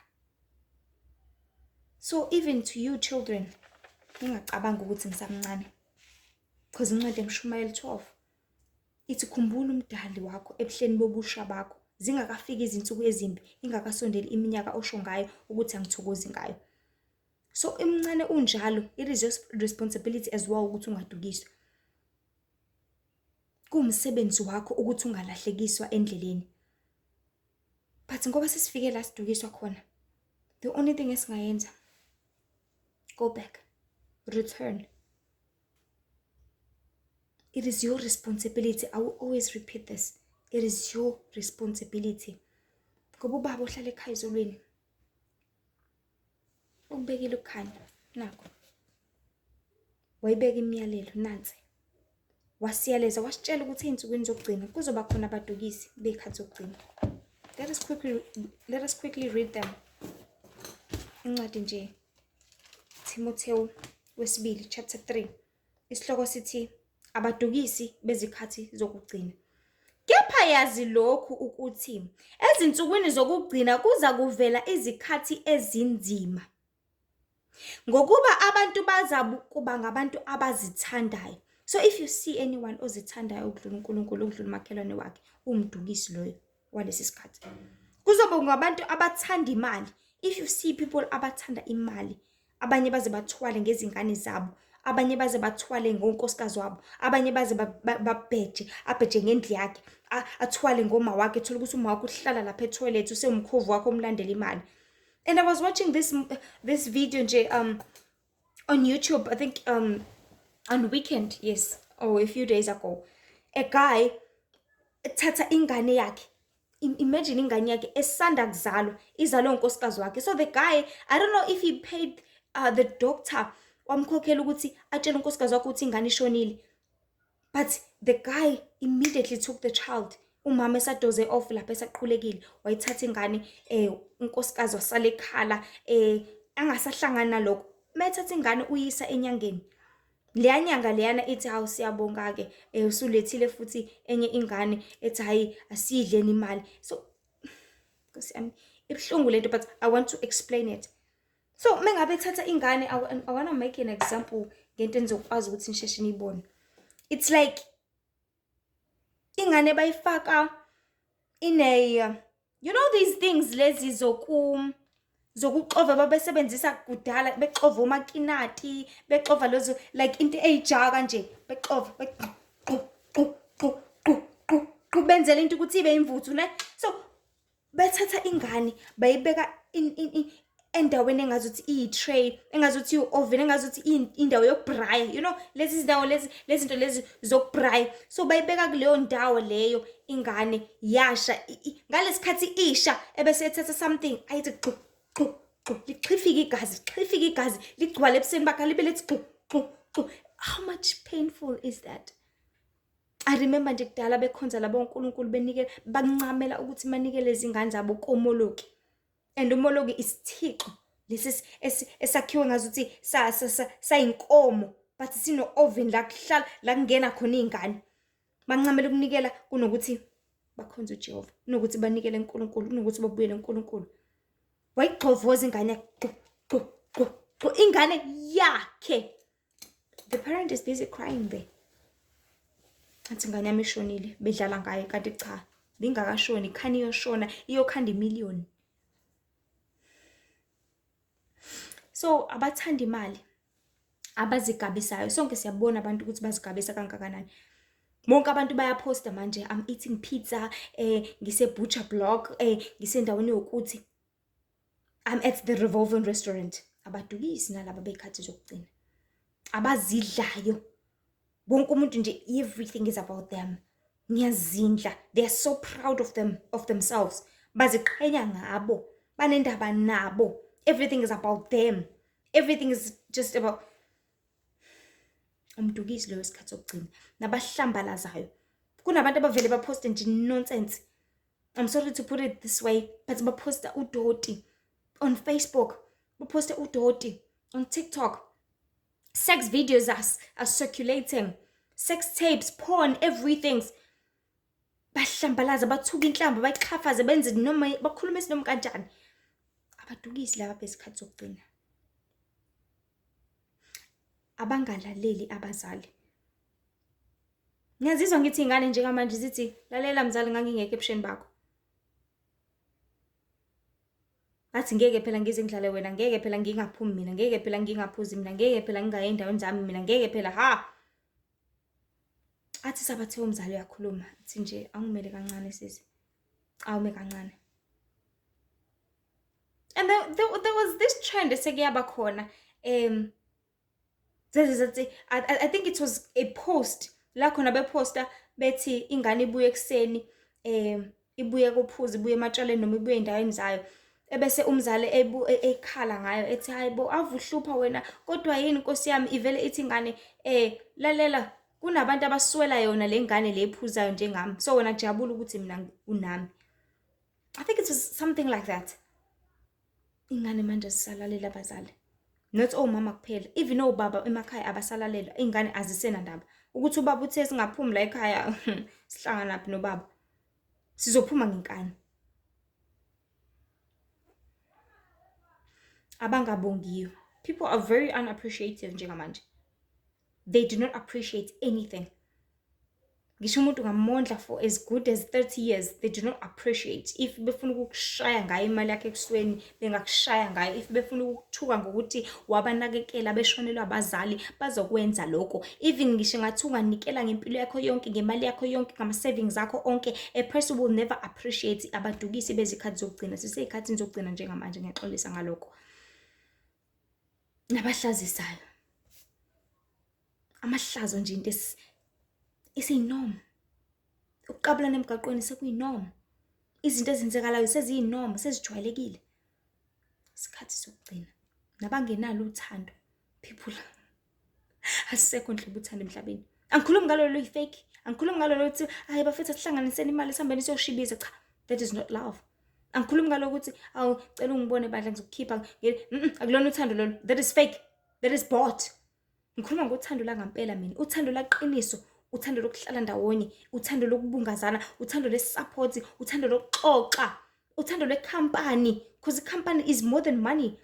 So even to you children, ngingacabangi ukuthi ngisamncane. Because incwadi yomshumayeli 12 ithi khumbula umdali wakho ebuhleni bobusha bakho, zingakafiki izinsuku ezimbi, ingakasondeli iminyaka osho ngayo ukuthi angithokozi ngayo. So imncane unjalo, it is your responsibility as well ukuthi ungadukiswa. Kuwumsebenzi wakho ukuthi ungalahlekiswa endleleni. But ngoba sesifike la sidukiswa khona, the only thing esingayenza, go back, return. It is your responsibility. I will always repeat this. It is your responsibility. Ngoba ubaba ohlala ekhaya ezulwini ukubekile ukukhanya nakho. Wayibeka imiyalelo nansi. Wasiyaleza wasitshela ukuthi ey'nsukwini zokugcina kuzoba khona abadukisi bey'khathi zokugcina. Let us quickly read them. Incwadi nje Timotheo wesibili chapter 3. Isihloko sithi abadukisi bezikhathi zokugcina. Kepha yazi lokhu ukuthi ezinsukwini zokugcina kuza kuvela izikhathi ezinzima. Ngokuba abantu baza kuba ngabantu abazithandayo. So if you see anyone ozithandayo ukudlula uNkulunkulu, ukudlula umakhelwane wakhe, uwumdukisi loyo walesi sikhathi. Kuzoba ngabantu abathanda imali. If you see people abathanda imali, abanye baze bathwale ngezingane zabo, abanye baze bathwale ngonkosikazi wabo, abanye baze babheje, abheje ngendlu yakhe, athwale ngoma wakhe, thola ukuthi uma wakhe uhlala lapha etoilet, usewumkhovu wakho omlandela imali. And I was watching this video nje on YouTube, I think on weekend, yes, or a few days ago. A guy ethatha ingane yakhe. Imagine ingane yakhe esanda kuzalwa, izalwe unkosikazi wakhe. So the guy, I don't know if he paid the doctor wamkhokhela ukuthi atshele unkosikazi wakhe ukuthi ingane ishonile. But the guy immediately took the child. Umama esadoze off lapha esaqhulekile, wayithatha ingane, unkosikazi wasala ekhala, angasahlangani nalokho. Mayethatha ingane uyisa enyangeni. Leya nyanga leyana ithi, hawu siyabonga-ke, usulethile futhi enye ingane, ethi hhayi asiyidleni imali. So Nkosi yami, ibuhlungu lento, but I want to explain it. So mengabe ethatha ingane, I wanna make an example ngento enizokwazi ukuthi nisheshe niyibone. It's like ingane bayifaka in a, you know these things lezi zokuxova babesebenzisa kudala, bexova omakinati, bexova lezo like into eyija kanje, bexova qu qu qu qu qu qu, benzela into ukuthi ibe imvuthu ne. So bethatha ingane bayibeka in endaweni engazuthi iyi-tray, engazuthi iyi-oven, engazuthi indawo yokubraya, you know lezi zindawo lezi, lezi zinto lezi zokubraya. So bayibeka kuleyo ndawo leyo, ingane yasha ngalesikhathi isha, ebese ethatha something ayithi xu xu xu, lixhifike igazi, lixhifike igazi, ligcwale ebusweni bakhe, libe lithi xu xu xu. How much painful is that? I remember nje kudala bekhonza labo onkulunkulu, benikela, bancamela ukuthi banikele izingane zabo koMoloki. And uMoloki isithixo lesi esakhiwe ngazuthi sayinkomo, but sino oven la kuhlala, la kungena khona iy'ngane. Bancamela ukunikela kunokuthi bakhonze uJehova, kunokuthi banikele uNkulunkulu, kunokuthi babuyele kuNkulunkulu. Wayigxovoza ingane yakhe, gxo gxo gxo gxo, ingane yakhe. The parent is busy crying there. Athi ingane yami ishonile, bedlala ngayo, kanti cha, bingakashoni, khani iyoshona, iyokhanda imiliyoni. So abathanda imali, abazigabisayo, sonke siyabona abantu ukuthi bazigabisa kangakanani. Bonke abantu bayaphosta manje, I'm eating pizza, ngise butcher block, ngisendaweni yokuthi I'm at the revolving restaurant. Abadukisi nalaba bekhathi zokugcina, abazidlayo. Wonke umuntu nje, everything is about them. Ngiyazindla, they are so proud of them, of themselves. Baziqhenya ngabo, banendaba nabo. Everything is about them. Everything is just about umdukisi loyo isikhathi sokugcina. Nabahlambalazayo. Kunabantu abavele baphoste nje nonsense. I'm sorry to put it this way, but baphosta udoti on Facebook, baphosta udoti on TikTok. Sex videos are circulating. Sex tapes, porn, everything. Bahlambalaza, bathuka inhlamba, bayixhafaze, benze noma bakhulume isinoma kanjani. Abadukisi laba besikhathi sokugcina. Abangalaleli abazali. Ngiyazizwa ngithi ingane njengamanje zithi, lalela mzali, ngangingekho ebusheni bakho. Athi ngeke phela ngize ngidlale wena, ngeke phela ngingaphumi mina, ngeke phela ngingaphuzi mina, ngeke phela ngingayi endaweni zami mina, ngeke phela ha. Athi sabathe umzali uyakhuluma, athi nje awungimele kancane sisi. Awume kancane. And there was this trend esekuyaba khona zathi I think it was a post la khona beposta bethi ingane ibuye ekuseni ibuye kophuza, ibuye ematshaleni noma ibuye endaweni zayo, ebese umzali ekhala ngayo ethi hayi bo avuhlupha wena kodwa yini Nkosi yami. Ivele ithi ingane lalela kunabantu abaswela yona le ngane le ephuzayo njengami, so wena jabula ukuthi mina unami. I think it was something like that. Ingane manje zisalalela abazali, not omama kuphela, even obaba emakhaya abasalalela ingane, azisenandaba ukuthi ubaba uthe singaphumi la ekhaya. Sihlanganaphi nobaba? Sizophuma ngenkani. Abangabongiyo, people are very unappreciative njengamanje. They do not appreciate anything. Ngisho umuntu ungamondla for as good as 30 years, they do not appreciate. If befuna ukukushaya ngayo imali yakho ebusweni, bengakushaya ngayo. If befuna ukukuthuka ngokuthi wabanakekela beshonelwa abazali, bazokwenza lokho. Even ngisho ngathi unganikela ngempilo yakho yonke, ngemali yakho yonke, ngama-savings akho onke, a person will never appreciate. Abadukisi bezikhathi zokugcina, sisey'khathini zokugcina njengamanje, ngiyaxolisa ngalokho. Nabahlazisayo, amahlazo nje into isiyinoma. Ukuqabulana emgaqweni sekuyinoma. Izinto ezenzekalayo seziyinoma, sezijwayelekile. Isikhathi sokugcina. Nabangenalo uthando, people, asisekho nhlobo uthando emhlabeni. Angikhulumi ngalolo luyi-fake, angikhulumi ngalolo ukuthi hayi bafethu asihlanganiseni imali sihambeni siyoshibiza. Cha, that is not love. Angikhulumi ngaloko ukuthi awu cela ungibone bandla ngizokukhipha, akulona uthando lolo. That is fake, that is bought. Ngikhuluma ngothando langampela mina, uthando laqiniso, uthando lokuhlala ndawonye, uthando lokubungazana, uthando lwe-support, uthando lokuxoxa, uthando lwekhampani, because i-company is more than money.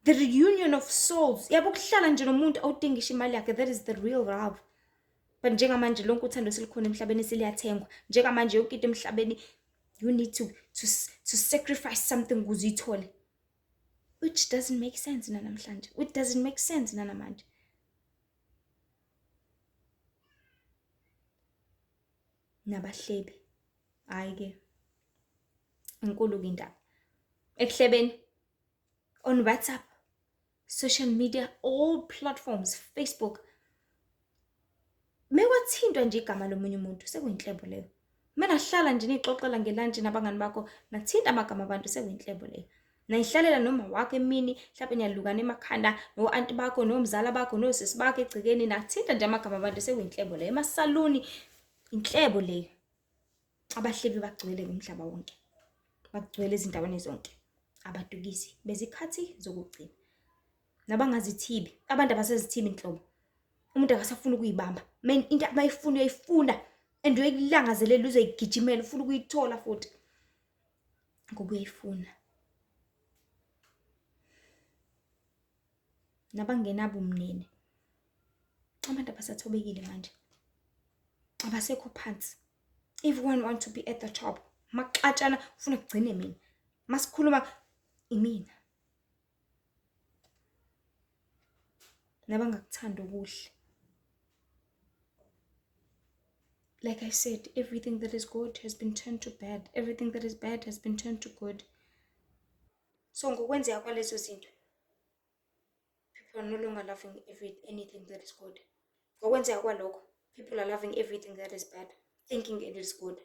The reunion of souls. Yabo, ukuhlala nje nomuntu awudingisha imali yakhe, that is the real love. But njengamanje lonke uthando selikhona emhlabeni seliyathengwa. Njengamanje yonke into emhlabeni you need to sacrifice something ukuze uyithole. Which doesn't make sense nanamhlanje. Which doesn't make sense nanamanje. Nabahlebi. Hayi ke. Inkulu ke indaba. Ekuhlebeni on WhatsApp, social media, all platforms, Facebook. Mekwathintwa nje igama lomunye umuntu sekuyinhlebo leyo. Menahlala nje nixoxela ngelantshi nabangani bakho, nathinta amagama abantu, sekuyinhlebo leyo. Nayihlalela noma wakho emini, mhlawumbe niyalukana emakhanda no-anti bakho, nomzala bakho, nosisi bakho egcekeni, nathinta nje amagama abantu, sekuyinhlebo leyo. Emasaluni inhlebo leyo. Abahlebi bagcwele umhlaba wonke, bagcwele ezindaweni zonke. Abadukisi bezikhathi zokugcina, nabangazithibi, abantu abasazithibi nhlobo. Umuntu akasafuni ukuyibamba, into abayifuna uyayifuna and uyayilangazelela, uzoyigijimela, ufuna ukuyithola futhi ngoba uyayifuna. Nabangenabumnene, abantu abasathobekile manje, abasekho phansi. Everyone want to be at the top. Makuxatshana ufuna kugcine mina, masikhuluma imina. Nabangakuthandi okuhle. Like I said, everything that is good has been turned to bad. Everything that is bad has been turned to good. So ngokwenzeka kwalezo zinto, people are no longer loving anything that is good. Ngokwenzeka kwalokho, people are loving everything that is bad, thinking it is good.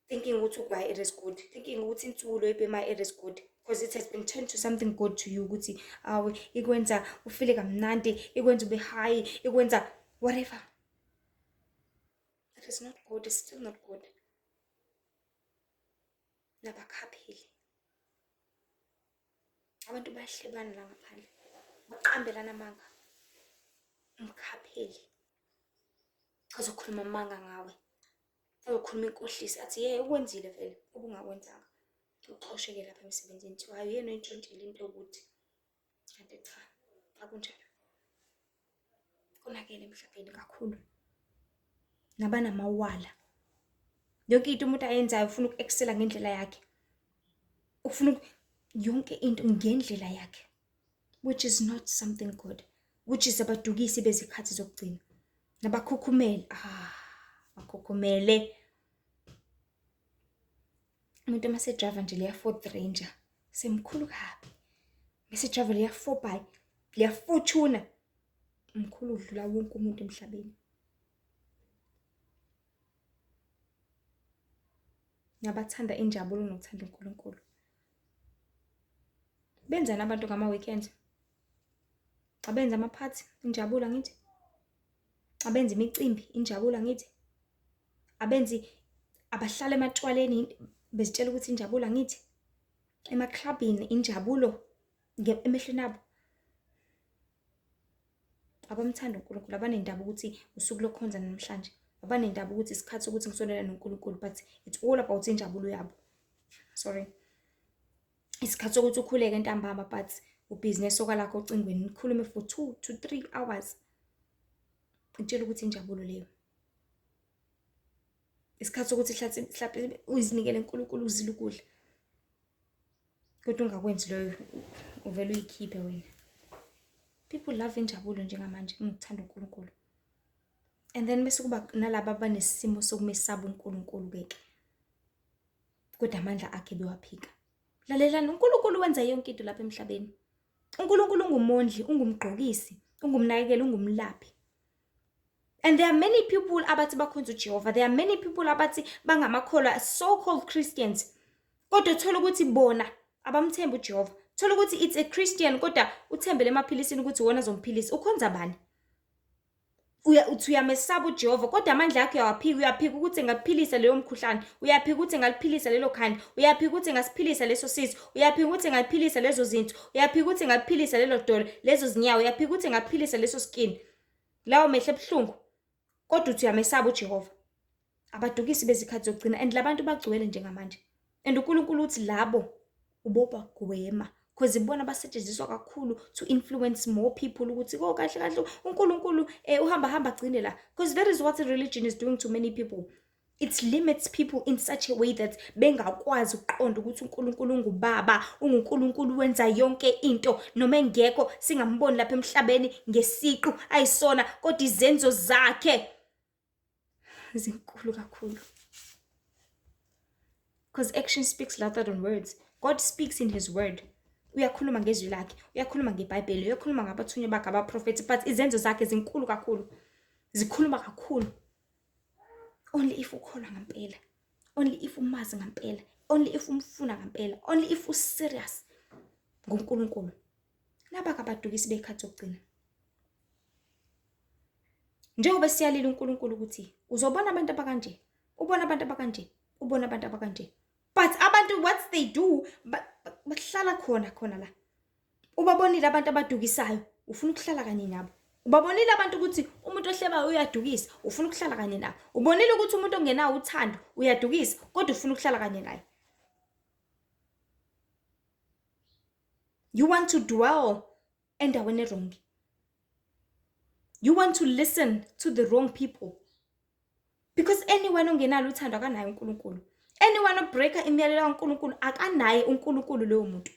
Thinking ukuthi ugwayi it is good, thinking ukuthi insuku oyibhemayo it is good. Because it has been turned to something good to you, ukuthi awe ikwenza ufile kamnandi, ikwenza ube high, ikwenza whatever. It is not good, it's still not good. Nabakhapheli. Abantu bayahlebana la ngaphandle, baqambelana amanga. Umkhapheli azokhuluma amanga ngawe, azokhuluma inkohliso, athi ye ukwenzile vele ubungakwenzanga. Uxosheke lapha emsebenzini, kuthiwa hayi uyena oyintshontshile into yokuthi. Kanti cha, akunjalo. Konakele emhlabeni kakhulu. Nabanamawala. Yonke into umuntu ayenzayo ufuna uku-excel-a ngendlela yakhe. Ufuna yonke into ngendlela yakhe, which is not something good, which is abadukisi bezikhathi zokugcina. Nabakhukhumele, ah, bakhukhumele. Umuntu uma sedrayiva nje leya Ford Ranger, semkhulu kabi. Bese drive leya 4 by, leya Fortuner, mkhulu udlula wonke umuntu emhlabeni. Ngabathanda injabulo nokuthanda uNkulunkulu. Benzani abantu ngama-weekend? Abenza amaphathi, injabulo angithi? Abenza imicimbi, injabulo angithi? Abenzi abahlala ematshwaleni bezitshela ukuthi injabulo angithi? Emaklabhini injabulo emehlweni abo. Abamthanda uNkulunkulu, abanendaba ukuthi usuku lokukhonza namhlanje, abanendaba ukuthi isikhathi sokuthi ngisondelane noNkulunkulu, but it's all about injabulo yabo. Sorry. Isikhathi sokuthi ukhuleke ntambama but ubhizi nesoka lakho ocingweni nikhulume for 2 to 3 hours. Ngitshela ukuthi injabulo leyo. Isikhathi sokuthi hlampe uzinikele uNkulunkulu uzile ukudla. Kodwa ungakwenzi loyo uvele uyikhiphe wena. People love injabulo njengamanje kunokuthanda uNkulunkulu. And then bese kuba nalaba abanesimo sokumesaba uNkulunkulu ke ke. Kodwa amandla akhe bewaphika. Lalelani, uNkulunkulu wenza yonke into lapha emhlabeni. uNkulunkulu ungumondli, ungumgqokisi, ungumnakekeli, ungumlaphi. And there are many people abathi bakhonza uJehova. There are many people abathi bangamakholwa, so-called Christians. Kodwa uthola ukuthi bona abamthembi uJehova. Thola ukuthi it's a Christian kodwa uthembele emaphilisini ukuthi wona azomphilisa. Ukhonza bani? Uya uthi uyamesaba uJehova kodwa amandla akhe uyawaphika. Uyaphika ukuthi engakuphilisa leyo mkhuhlane. Uyaphika ukuthi engaliphilisa lelo khanda. Uyaphika ukuthi engasiphilisa leso sisu. Uyaphika ukuthi engaliphilisa lezo zinto. Uyaphika ukuthi engakuphilisa lelo dolo, lezo zinyawo. Uyaphika ukuthi engakuphilisa leso skin. Lawo mehlo ebuhlungu. Kodwa uthi uyamesaba uJehova. Abadukisi bezikhathi zokugcina and labantu bagcwele njengamanje. And uNkulunkulu uthi labo ubobagwema because ibona basetshenziswa kakhulu to influence more people ukuthi ko kahle kahle uNkulunkulu eh, uhamba hamba agcine la because that is what religion is doing to many people. It limits people in such a way that bengakwazi ukuqonda ukuthi uNkulunkulu ungubaba, unguNkulunkulu wenza yonke into noma engekho singamboni lapha emhlabeni ngesiqu ayisona kodwa izenzo zakhe zinkulu kakhulu. Because action speaks louder than words. God speaks in his word. Uyakhuluma ngezwi lakhe, uyakhuluma ngeBhayibheli, uyakhuluma ngabathunywa bakhe abaprofethi, but izenzo zakhe zinkulu kakhulu. Zikhuluma kakhulu. Only if ukholwa ngampela. Only if umazi ngampela. Only if umfuna ngampela. Only if userious ngoNkulunkulu. Naba kabadukisi bekhathi zokugcina. Njengoba siyalile uNkulunkulu ukuthi uzobona abantu abakanje, ubona abantu abakanje, ubona abantu abakanje. But abantu what they do bahlala khona khona la. Ubabonile abantu abadukisayo, ufuna ukuhlala kanye nabo. Ubabonile abantu ukuthi umuntu ohlebayo uyadukisa, ufuna ukuhlala kanye nabo. Ubonile ukuthi umuntu ongenawo uthando uyadukisa, kodwa ufuna ukuhlala kanye naye. You want to dwell endaweni wrong. You want to listen to the wrong people. Because anyone ongenalo uthando akanaye uNkulunkulu. Anyone obreaker imiyalelo kaNkulunkulu akanaye uNkulunkulu loyo muntu.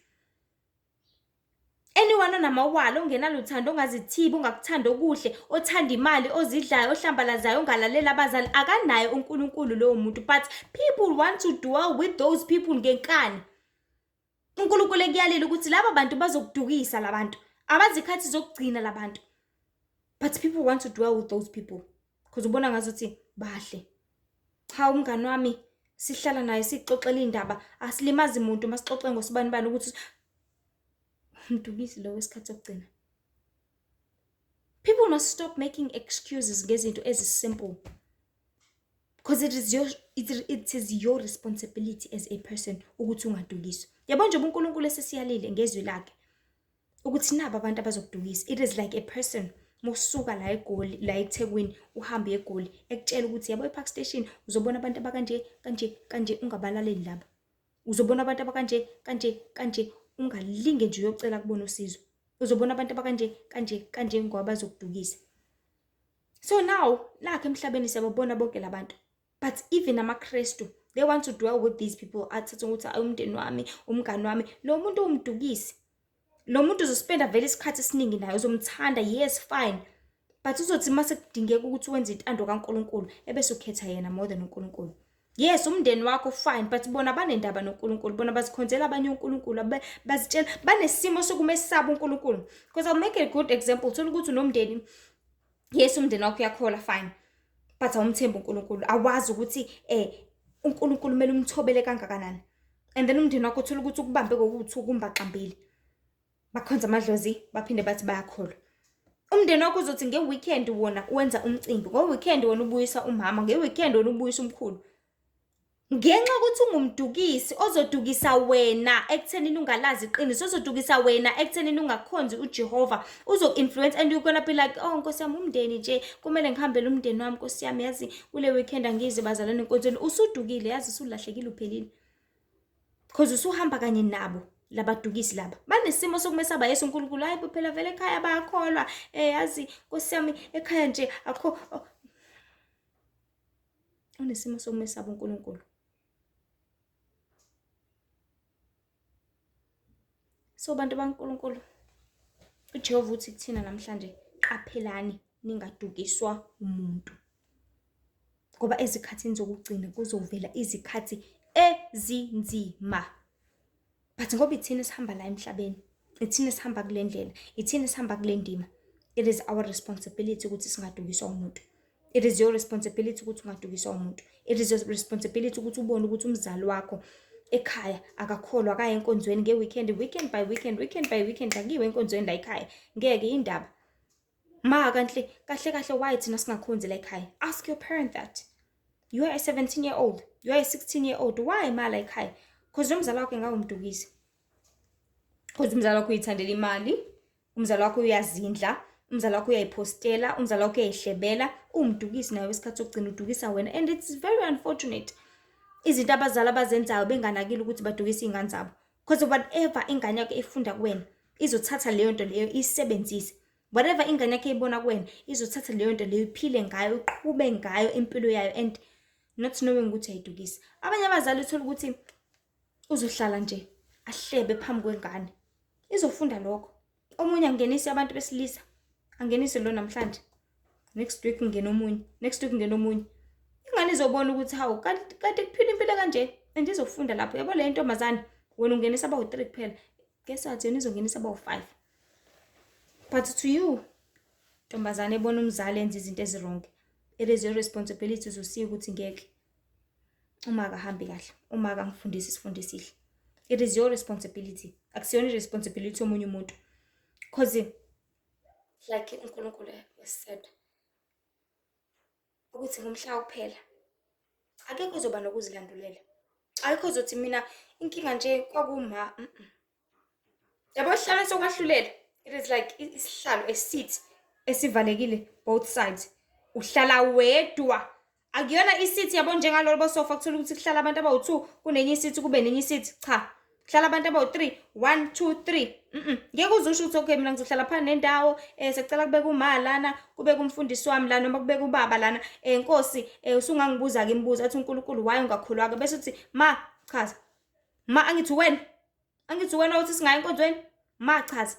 Anyone onamawala ongenaluthando ongazithibi ongakuthanda okuhle othanda imali ozidlayo ohlambalazayo ongalaleli abazali akanaye uNkulunkulu loyo muntu but people want to dwell with those people ngenkani. uNkulunkulu ekuyalile ukuthi laba bantu bazokudukisa labantu abazikhathi zokugcina labantu but people want to dwell with those people because ubona ngazuthi bahle. Cha umngani wami sihlala naye sixoxela indaba asilimazi muntu masixoxe ngosibanibani ukuthi umdukisi lo wesikhathi sokugcina. People must stop making excuses ngezinto ezisimple. Because it is your responsibility as a person ukuthi ungadukiswa. Yabo nje uNkulunkulu esesiyalile ngezwi lakhe ukuthi naba abantu abazokudukisa. It is like a person musuka la eGoli la eThekwini uhambe eGoli ekutshela ukuthi yabo ePark Station uzobona abantu abakanje kanje kanje ungabalaleli laba. Uzobona abantu abakanje kanje kanje ungalinge nje uyocela kubona usizo. Uzobona abantu abakanje kanje kanje ngoba bazokudukisa. So now nakho emhlabeni siyababona bonke labantu. But even amaKristu They want to dwell with these people. Athathe ukuthi ayi umndeni wami, umngani wami. Lo muntu umdukisi. Lo muntu uzospenda vele isikhathi esiningi naye, uzomthanda, yes fine. But uzothi uma sekudingeka ukuthi wenze intando kaNkulunkulu, ebese ukhetha yena more than uNkulunkulu. Yes, umndeni wakho fine, but bona banendaba noNkulunkulu, bona bazikhonzela abanye uNkulunkulu, bazitshela banesimo sokumesaba uNkulunkulu. Because I'll make a good example, thola ukuthi unomndeni, yes umndeni wakho uyakholwa fine, but awumthembi uNkulunkulu, awazi ukuthi uNkulunkulu kumele umthobele kangakanani. And then umndeni wakho uthola ukuthi ukubambe kokuwuthuka umbaxambili. Bakhonza amadlozi, baphinde bathi bayakholwa. Umndeni wakho uzothi nge-weekend wona wenza umcimbi, ngo-weekend wona ubuyisa umama, nge-weekend wona ubuyisa umkhulu. Ngenxa yokuthi ungumdukisi ozodukisa wena ekuthenini ungalazi iqiniso, ozodukisa wena ekuthenini ungakhonzi uJehova, uzoku-influence and you're gonna be like, oh Nkosi yami umndeni nje, kumele ngihambele umndeni wami Nkosi yami, yazi kule weekend angizi bazalwane enkonzweni. Usudukile yazi, usulahlekile uphelile. Because usuhamba kanye nabo labadukisi laba banesimo sokumesaba Yesu uNkulunkulu. Hayi phela vele ekhaya bayakholwa, yazi Nkosi yami ekhaya nje akho unesimo sokumesaba uNkulunkulu. So bantu baNkulunkulu, uJehova uthi kuthina namhlanje, qaphelani ningadukiswa umuntu, ngoba ezikhathini zokugcina kuzovela izikhathi ezinzima. But ngoba ithina esihamba la emhlabeni, ithina esihamba kule ndlela, ithina esihamba kule ndima, it is our responsibility ukuthi singadukiswa umuntu. It is your responsibility ukuthi ungadukiswa umuntu. It is your responsibility ukuthi ubone ukuthi umzali wakho ekhaya akakholwa, akaye enkonzweni nge-weekend, weekend by weekend, weekend by weekend, akuyiwe enkonzweni la ekhaya. Ngeke indaba. Ma kanhle kahle kahle why thina singakhonzi la ekhaya? Ask your parent that. You are a 17-year-old, you are a 16-year-old. Why ma la ekhaya? Because umzali wakho engawumdukisi. Because umzali wakho uyithandela imali, umzali wakho uyazindla, umzali wakho uyayiphostela, umzali wakho uyayihlebela, uwumdukisi nawe isikhathi sokugcina udukisa wena. And it's very unfortunate. Izinto abazali abazenzayo benganakile ukuthi badukisa iy'ngane zabo. Because whatever ingane yakho ifunda kuwena, izothatha leyo nto leyo iyisebenzise. Whatever ingane yakho eyibona kuwena, izothatha leyo nto leyo iphile ngayo, iqhube ngayo impilo yayo, and not knowing ukuthi uyayidukisa. Abanye abazali uthola ukuthi uzohlala nje ahlebe phambi kwengane, izofunda lokho. Omunye angenise abantu besilisa, angenise lo namhlanje, next week ngena omunye, next week ngena omunye. Ingane izobona ukuthi hawu kanti kuphila impilo kanje, and izofunda lapho. Yabo le ntombazane, wena ungenisa abawu-3 kuphela, guess what, yena izongenisa abawu-5. But to you ntombazane ebona umzali enza izinto ezi-wrong, it is your responsibility to see ukuthi ngeke uma akahambi kahle, uma akangifundisi isifundo esihle. It is your responsibility, akusiyona i-responsibility yomunye umuntu. Cause like uNkulunkulu said ukuthi ngomhla wokuphela akekho ozoba nokuzilandulela, akekho ozothi mina inkinga nje kwakuma. Yabo isihlalo sokwahlulela, it is like isihlalo, a seat esivalekile both sides, uhlala wedwa. Akuyona i-seat yabo njengalolu bosofa kuthola ukuthi kuhlala abantu abawu-2, kunenye i-seat, kube nenye i-seat. Cha, kuhlala abantu abawu-3, 1 2 3. Ngeke uze usho ukuthi okay mina ngizohlala phana nendawo, sekucela kubeka uma lana, kube kumfundisi wami la, noma kubeka ubaba lana, Nkosi, usungangibuza-ke imibuzo, athi uNkulunkulu why ungakholwa-ke, bese uthi ma chaza, ma angithi wena, angithi wena uthi singayi enkonzweni, ma chaza,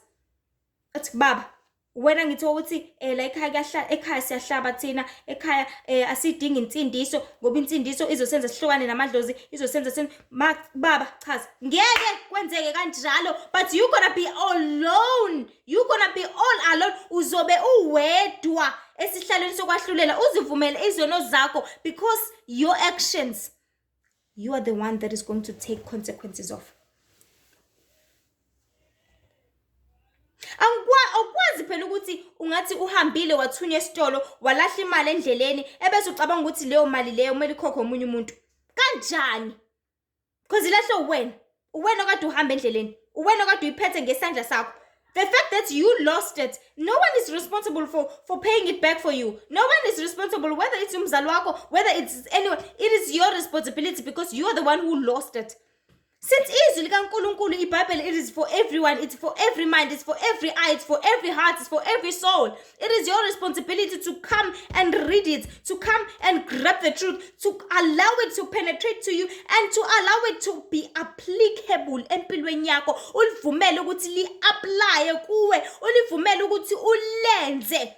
athi baba wena ngithi ukuthi la ekhaya kuyahlala, ekhaya siyahlaba thina, ekhaya asidingi insindiso ngoba insindiso izosenza sihlukane namadlozi, izosenza sen ma baba chaza. Ngeke kwenzeke kanjalo, but you gonna be alone, you gonna be all alone. Uzobe uwedwa esihlalweni sokwahlulela, uzivumele izono zakho, because your actions, you are the one that is going to take consequences of. Awukwazi phela ukuthi ungathi uhambile wathunywa esitolo walahla imali endleleni, ebese ucabanga ukuthi leyo mali leyo kumele ikhokhwe omunye umuntu. Kanjani? Because ilahlwe uwena. Uwena okade uhamba endleleni. Uwena okade uyiphethe ngesandla sakho. The fact that you lost it, no one is responsible for paying it back for you. No one is responsible, whether it's umzali wakho, whether it's anyone. It is your responsibility because you are the one who lost it. Since izwi likaNkulunkulu iBhayibheli, it is for everyone, it's for every mind, it's for every eye, it's for every heart, it's for every soul. It is your responsibility to come and read it, to come and grab the truth, to allow it to penetrate to you and to allow it to be applicable empilweni yakho. Ulivumele ukuthi li-applye kuwe, ulivumele ukuthi ulenze.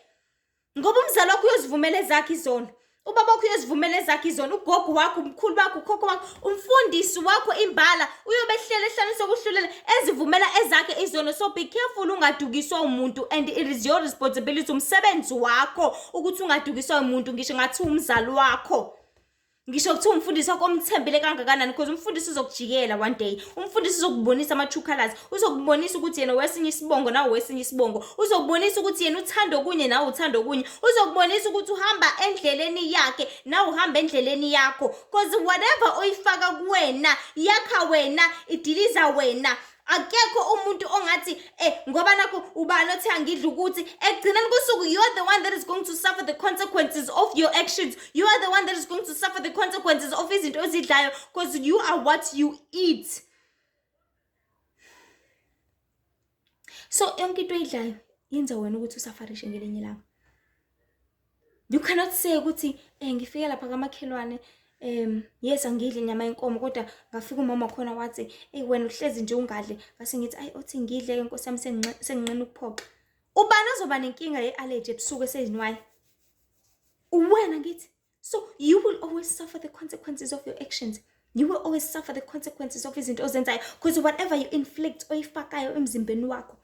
Ngoba umzali wakho uyozivumela ezakhe izono. Ubaba wakho uyozivumela ezakhe izono, ugogo wakho, umkhulu wakho, ukhokho wakho, umfundisi wakho imbala uyobe ehlele esihlalweni sokuhlulela ezivumela ezakhe izono. So be careful ungadukiswa umuntu, and it is your responsibility, umsebenzi wakho ukuthi ungadukiswa umuntu, ngisho ngathi umzali wakho. Ngisho kuthiwa umfundisi wakho omthembile kangakanani, because umfundisi uzokujikela one day. Umfundisi uzokubonisa ama-true colours, uzokubonisa ukuthi yena wesinye isibongo nawe wesinye isibongo, uzokubonisa ukuthi yena uthanda okunye nawe uthanda okunye, uzokubonisa ukuthi uhamba endleleni yakhe nawe uhamba endleleni yakho. Because whatever oyifaka kuwena yakha wena, idiliza wena. Akekho umuntu ongathi ngoba nakho ubani othi angidla ukuthi ekugcineni kosuku you are the one that is going to suffer the consequences of your actions. You are the one that is going to suffer the consequences of izinto ozidlayo, because you are what you eat. So yonke into oyidlayo yenza wena ukuthi usafarishe ngelinye ilanga. You cannot say ukuthi ngifike lapha kamakhelwane, yes angidli inyama yenkomo, kodwa ngafika umama khona wathi ey wena uhlezi nje ungadli, ngase ngithi ayi othi ngidle ke nkosi yami, senginqena ukuphoxa. Ubani ozoba nenkinga ye-allergy ebusuku esezinwayo? Uwena ngithi. So you will always suffer the consequences of your actions. You will always suffer the consequences of izinto ozenzayo, because whatever you inflict oyifakayo emzimbeni wakho,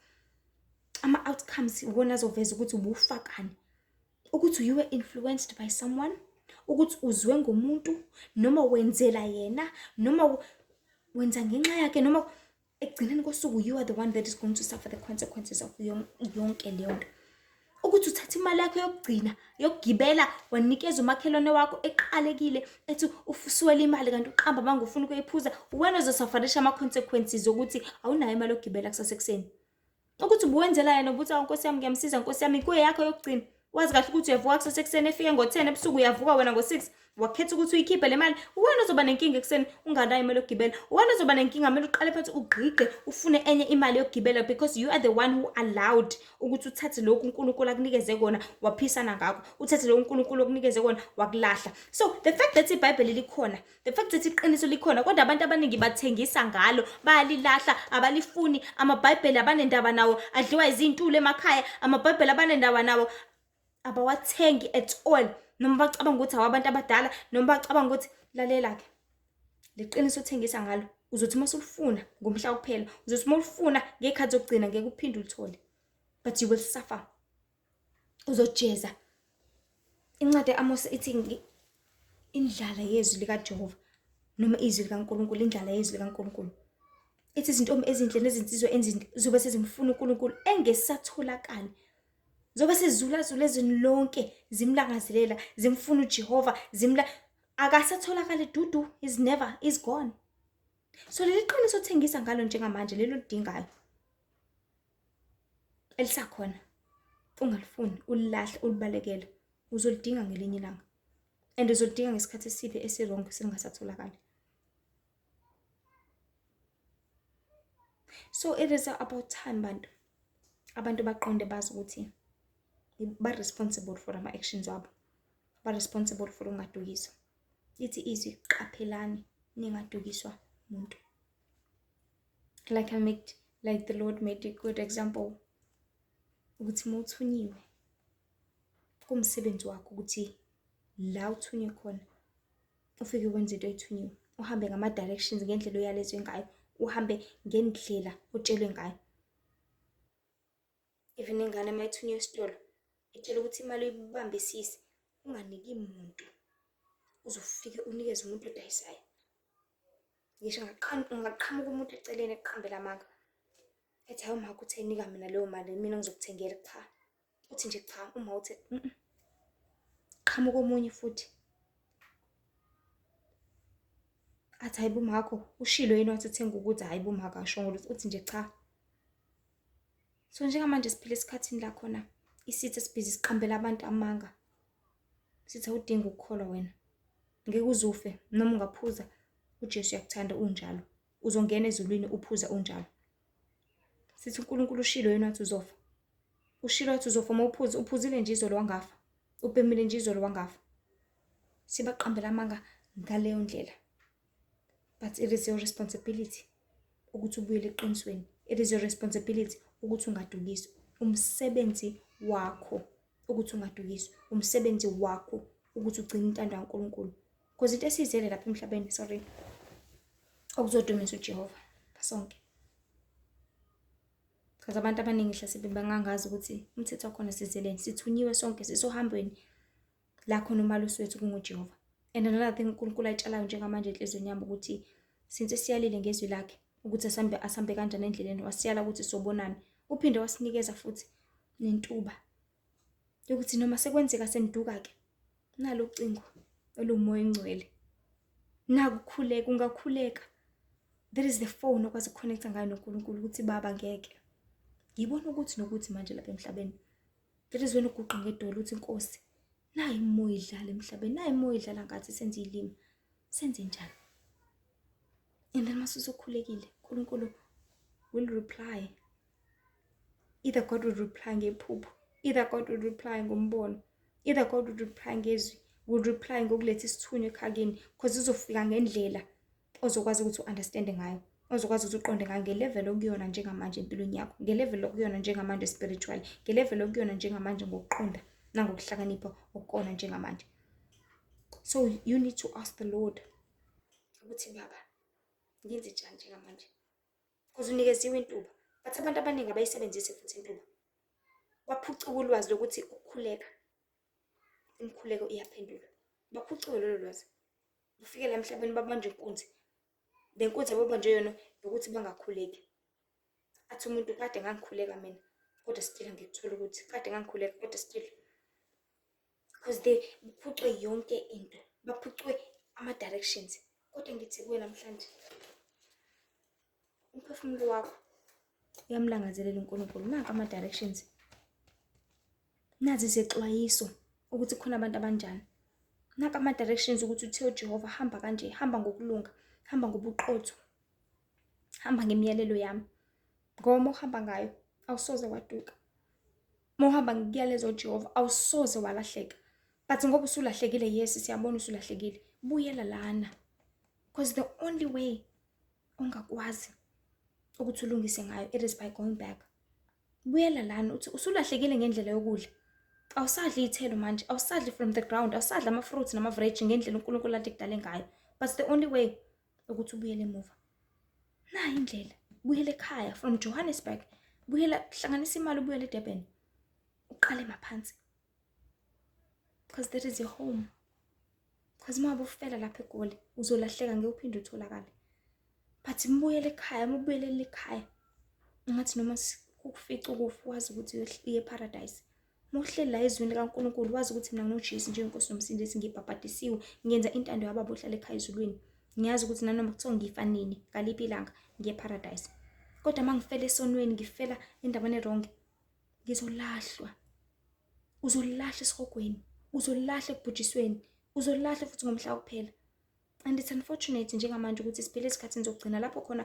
ama-outcomes iwona azoveza ukuthi ubufakani, ukuthi you were influenced by someone, ukuthi uzwe ngomuntu, noma wenzela yena, noma wenza ngenxa yakhe, noma ekugcineni kosuku you are the one that is going to suffer the consequences of yonke leyo nto. Ukuthi uthatha imali yakho yokugcina yokugibela wanikeza umakhelwane wakho eqalekile ethi ufusuwela imali, kanti uqamba manje ufuna ukuyiphuza, wena ozosafarisha ama-consequences zokuthi awunayo imali yokugibela kusasa ekuseni. Ukuthi ubuwenzela yena ukuthi awu nkosi yami ngiyamsiza, nkosi yami kuye yakho yokugcina, wazi kahle ukuthi uyavuka kusasa ekuseni, efike ngo-10 ebusuku, uyavuka wena ngo-6, wakhetha ukuthi uyikhiphe le mali. Wena ozoba nenkinga ekuseni unganayo imali yokugibela, wena ozoba nenkinga kumele uqale phansi ugqigqe ufune enye imali yokugibela, because you are the one who allowed ukuthi uthathe lokhu uNkulunkulu akunikeze kona waphisana ngakho, uthathe lokhu uNkulunkulu akunikeze kona wakulahla. So the fact that iBhayibheli likhona, the fact that iqiniso likhona, kodwa abantu abaningi bathengisa ngalo, bayalilahla, abalifuni amaBhayibheli, abanendaba nawo, adliwa izintulo emakhaya amaBhayibheli, abanendaba nawo, abawathengi at all, noma bacabanga ukuthi awabantu abadala, noma bacabanga ukuthi lalela-ke leqiniso othengisa ngalo, uzothi uma usulifuna ngomhla kuphela, uzothi uma ulifuna ngey'khathi zokugcina ngeke uphinde ulithole, but you will suffer, uzojeza. Incwadi ye-Amose ithi indlala yezwi likaJehova, noma izwi likaNkulunkulu, indlala yezwi likaNkulunkulu. Ithi izintombi ezinhle nezinsizwa ezinhle zobe sezimfuna uNkulunkulu engesatholakali. Zobe sezulazula ezweni lonke zimlangazelela, zimfuna uJehova, zimla akasatholakali dudu, is never is gone. So leli qiniso othengisa ngalo njengamanje lelo lidingayo elisakhona, ungalifuni, ulilahle, ulibalekele, uzolidinga ngelinye ilanga, and uzolidinga ngesikhathi esibi esi-wrong selingasatholakali. So it is about time bantu, abantu baqonde bazi ukuthi ba-responsible for ama-actions wabo, ba-responsible for ukungadukiswa. Lithi izwi, qaphelani ningadukiswa muntu. Like I made, like the Lord made a good example ukuthi uma uthunyiwe kumsebenzi wakho ukuthi la uthunywe khona ufike wenze into oyithunyiwe, uhambe ngama-directions ngendlela oyalezwe ngayo, uhambe ngendlela otshelwe ngayo. Even ingane uma ithunywe esitolo itshelwe ukuthi imali uyibambisise, unganiki muntu, uzofike unikeze umuntu odayisayo. Ngisho ungaqhamuka umuntu eceleni ekuqambela amanga ethi hawu makho uthe nika mina leyo mali mina ngizokuthengela, cha, uthi nje cha uma uthe qhamuka omunye futhi athi hayi bo makho ushilo yini wathi uthenga ukuthi, hayi bo makho akashongo lutho, uthi nje cha. So njengamanje siphila esikhathini la khona isitha sibhizi siqambela abantu amanga, sithi awudingi ukukholwa wena, ngeke uze ufe noma ungaphuza, uJesu uyakuthanda unjalo. Uzongena ezulwini uphuza unjalo. Sithi uNkulunkulu ushilo yena wathi uzofa. Ushilo wathi uzofa uma uphuza, uphuzile nje izolo wangafa. Ubhemile nje izolo wangafa. Sibaqambela amanga ngaleyo ndlela. But it is your responsibility ukuthi ubuyele eqinisweni. It is your responsibility ukuthi ungadukiswa. Umsebenzi wakho ukuthi ungadukiswa. Umsebenzi wakho ukuthi ugcine intando kaNkulunkulu. Because into esiyizele lapha emhlabeni, sorry, okuzodumisa uJehova sonke. Because abantu abaningi hlasimbe bangangazi ukuthi umthetho wakhona sizeleni, sithunyiwe sonke, sisohambweni la khona umalusi wethu kunguJehova. And another thing uNkulunkulu ayitshalayo njengamanje enhliziyweni yami ukuthi since siyalile ngezwi lakhe ukuthi asambe asambe kanjani endleleni, wasiyala ukuthi sobonani, uphinde wasinikeza futhi nentuba yokuthi noma sekwenzeka seniduka-ke, nalo ucingo oluwumoya oyingcwele, nakukhuleka, ungakhuleka. There is the phone okwazi ukuconnecta ngayo noNkulunkulu ukuthi baba ngeke ngibona ukuthi nokuthi manje lapha emhlabeni. That is when uguqa ngedolo uthi Nkosi, nayi imoya idlala emhlabeni, nayi imoya idlala ngathi senze ilimi, senze njani? And then mase usukhulekile, uNkulunkulu will reply. Either God will reply ngephupho, either God will reply ngombono, either God will reply ngezwi, will reply ngokuletha isithunywa ekhakeni, because izofika ngendlela ozokwazi ukuthi u-understande ngayo, ozokwazi ukuthi uqonde ngayo nge-level okuyona njengamanje empilweni yakho, nge-level okuyona njengamanje spiritually, nge-level okuyona njengamanje ngokuqonda nangokuhlakanipha okukona njengamanje. So you need to ask the Lord ukuthi baba ngenze njani njengamanje, because unikeziwe intuba, but abantu abaningi abayisebenzisi futhi intuba. Baphucuka ulwazi lokuthi ukukhuleka, imikhuleko iyaphendulwa. Baphucuke lolo lwazi. Bafike la emhlabeni babanjwe inkunzi. Le nkunzi ababanjwe yona ukuthi bangakhuleki. Athi umuntu kade ngangikhuleka mina, kodwa still ngikuthola ukuthi kade ngangikhuleka kodwa still. Because they baphucwe yonke into, baphucwe ama-directions. Kodwa ngithi kuwe namhlanje, umphefumulo wakho uyamlangazelela uNkulunkulu. Nanka ama-directions. Nazi izexwayiso ukuthi khona abantu abanjani. Naka ama-directions ukuthi uthe uJehova hamba kanje, hamba ngokulunga, hamba ngobuqotho, hamba ngemiyalelo yami. Ngoba uma uhamba ngayo awusoze waduka. Uma uhamba ngikuyaleza uJehova awusoze walahleka. But ngoba usulahlekile, yes, siyabona usulahlekile. Buyela lana. Because the only way ongakwazi ukuthi ulungise ngayo, it is by going back. Buyela lana uthi usulahlekile ngendlela yokudla. Awusadli iy'thelo manje, awusadli from the ground, awusadli ama-fruits nama-veg ngendlela uNkulunkulu ade kudale ngayo. But the only way ukuthi ubuyele emuva. Nayi indlela, buyela ekhaya from Johannesburg. Buyela, hlanganisa imali ubuyele eDurban. Uqale maphansi. Because that is your home. Because uma ufela lapha eGoli uzolahleka, ngeke uphinde utholakale. But mbuyele ekhaya, uma ubuyelele ekhaya, ngathi noma kukufica ukufa wazi ukuthi uye eparadise. Uma uhleli la ezwini likaNkulunkulu wazi ukuthi mina nginoJesu njengenkosi nomsindisi, ngibhabhadisiwe, ngenza intando yababa ohlala ekhaya ezulwini. Ngiyazi ukuthi nanoma kuthiwa ngifa nini, ngaliphi ilanga, ngiye eparadise. Kodwa uma ngifela esonweni, ngifela endaweni e-wrong, ngizolahlwa. Uzolahlwa esihogweni, uzolahlwa ekubhujisweni, uzolahlwa futhi ngomhla wokuphela. And it's unfortunate njengamanje ukuthi siphila esikhathini sokugcina lapho khona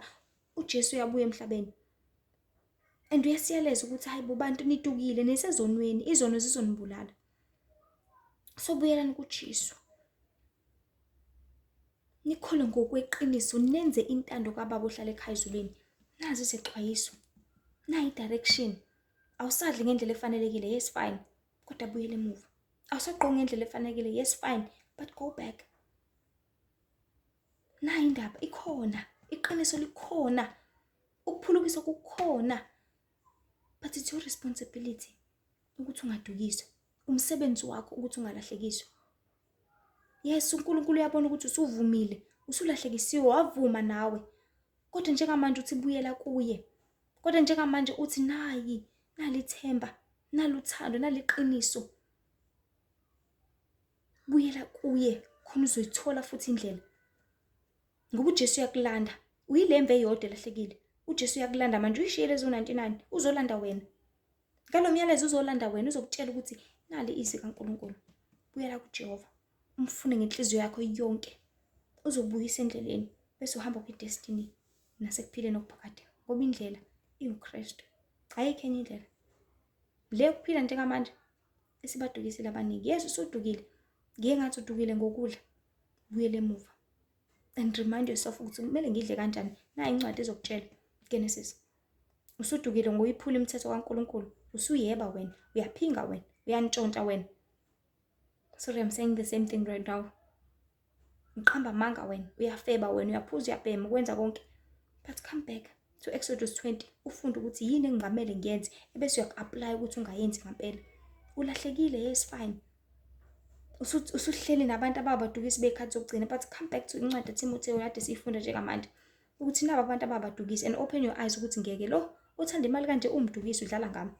uJesu uyabuya emhlabeni. And uyasiyaleza ukuthi hayi bo bantu nitukile, nisezonweni, izono zizonibulala. So buyelani kuJesu. Nikholwe ngokweqiniso, nenze intando kaBaba ohlala ekhaya ezulwini. Nazi izexwayiso, nayi direction. Awusadli ngendlela efanelekile, yes fine, kodwa buyela emuva. Awusagqoki ngendlela efanelekile, yes fine, but go back. Nayi indaba ikhona, iqiniso likhona, ukuphulukiswa kukhona. But it's your responsibility ukuthi ungadukiswa. Umsebenzi wakho ukuthi ungalahlekiswa. Yes, uNkulunkulu uyabona ukuthi usuvumile, usulahlekisiwe, wavuma nawe. Kodwa njengamanje uthi buyela kuye. Kodwa njengamanje uthi nayi, nali ithemba, nali uthando, nali iqiniso. Buyela kuye, khona uzoyithola futhi indlela. Ngoba uJesu uyakulanda. Uyilemvu eyodwa elahlekile. uJesu uyakulanda manje, uyishiyele ezo-99, uzolanda wena. Ngalo myalezo uzolanda wena, uzokutshela ukuthi nali izwi kaNkulunkulu. Buyela kuJehova, umfune ngenhliziyo yakho yonke. Uzobuyisa endleleni bese uhamba kwi-destiny. nasekuphileni okuphakade, ngoba indlela iwuKristu, ayikho enye indlela. Le yokuphila njengamanje isibadukisile abaningi. Yes, usudukile, ngiye ngathi udukile ngokudla, buyele emuva and remind yourself ukuthi kumele ngidle kanjani. Nayi incwadi izokutshela, Genesis. Usudukile ngokuyiphula imithetho kaNkulunkulu, usuyeba wena, uyaphinga wena, uyantshontsha wena. Sorry, I'm saying the same thing right now. Uqamba amanga wena, uyafeba wena, uyaphuza, uyabhema, ukwenza konke. But come back to Exodus 20, ufunde ukuthi yini engingamele ngiyenze, ebese uyaku-apply ukuthi ungayenzi ngampela. Ulahlekile, yes fine. Usuhleli nabantu ababadukisi bey'khathi zokugcina, but come back to incwadi kaThimothewu kade siyifunda njengamanje, ukuthi naba abantu ababadukisi, and open your eyes ukuthi ngeke lo uthanda imali kanje uwumdukisi, udlala ngami.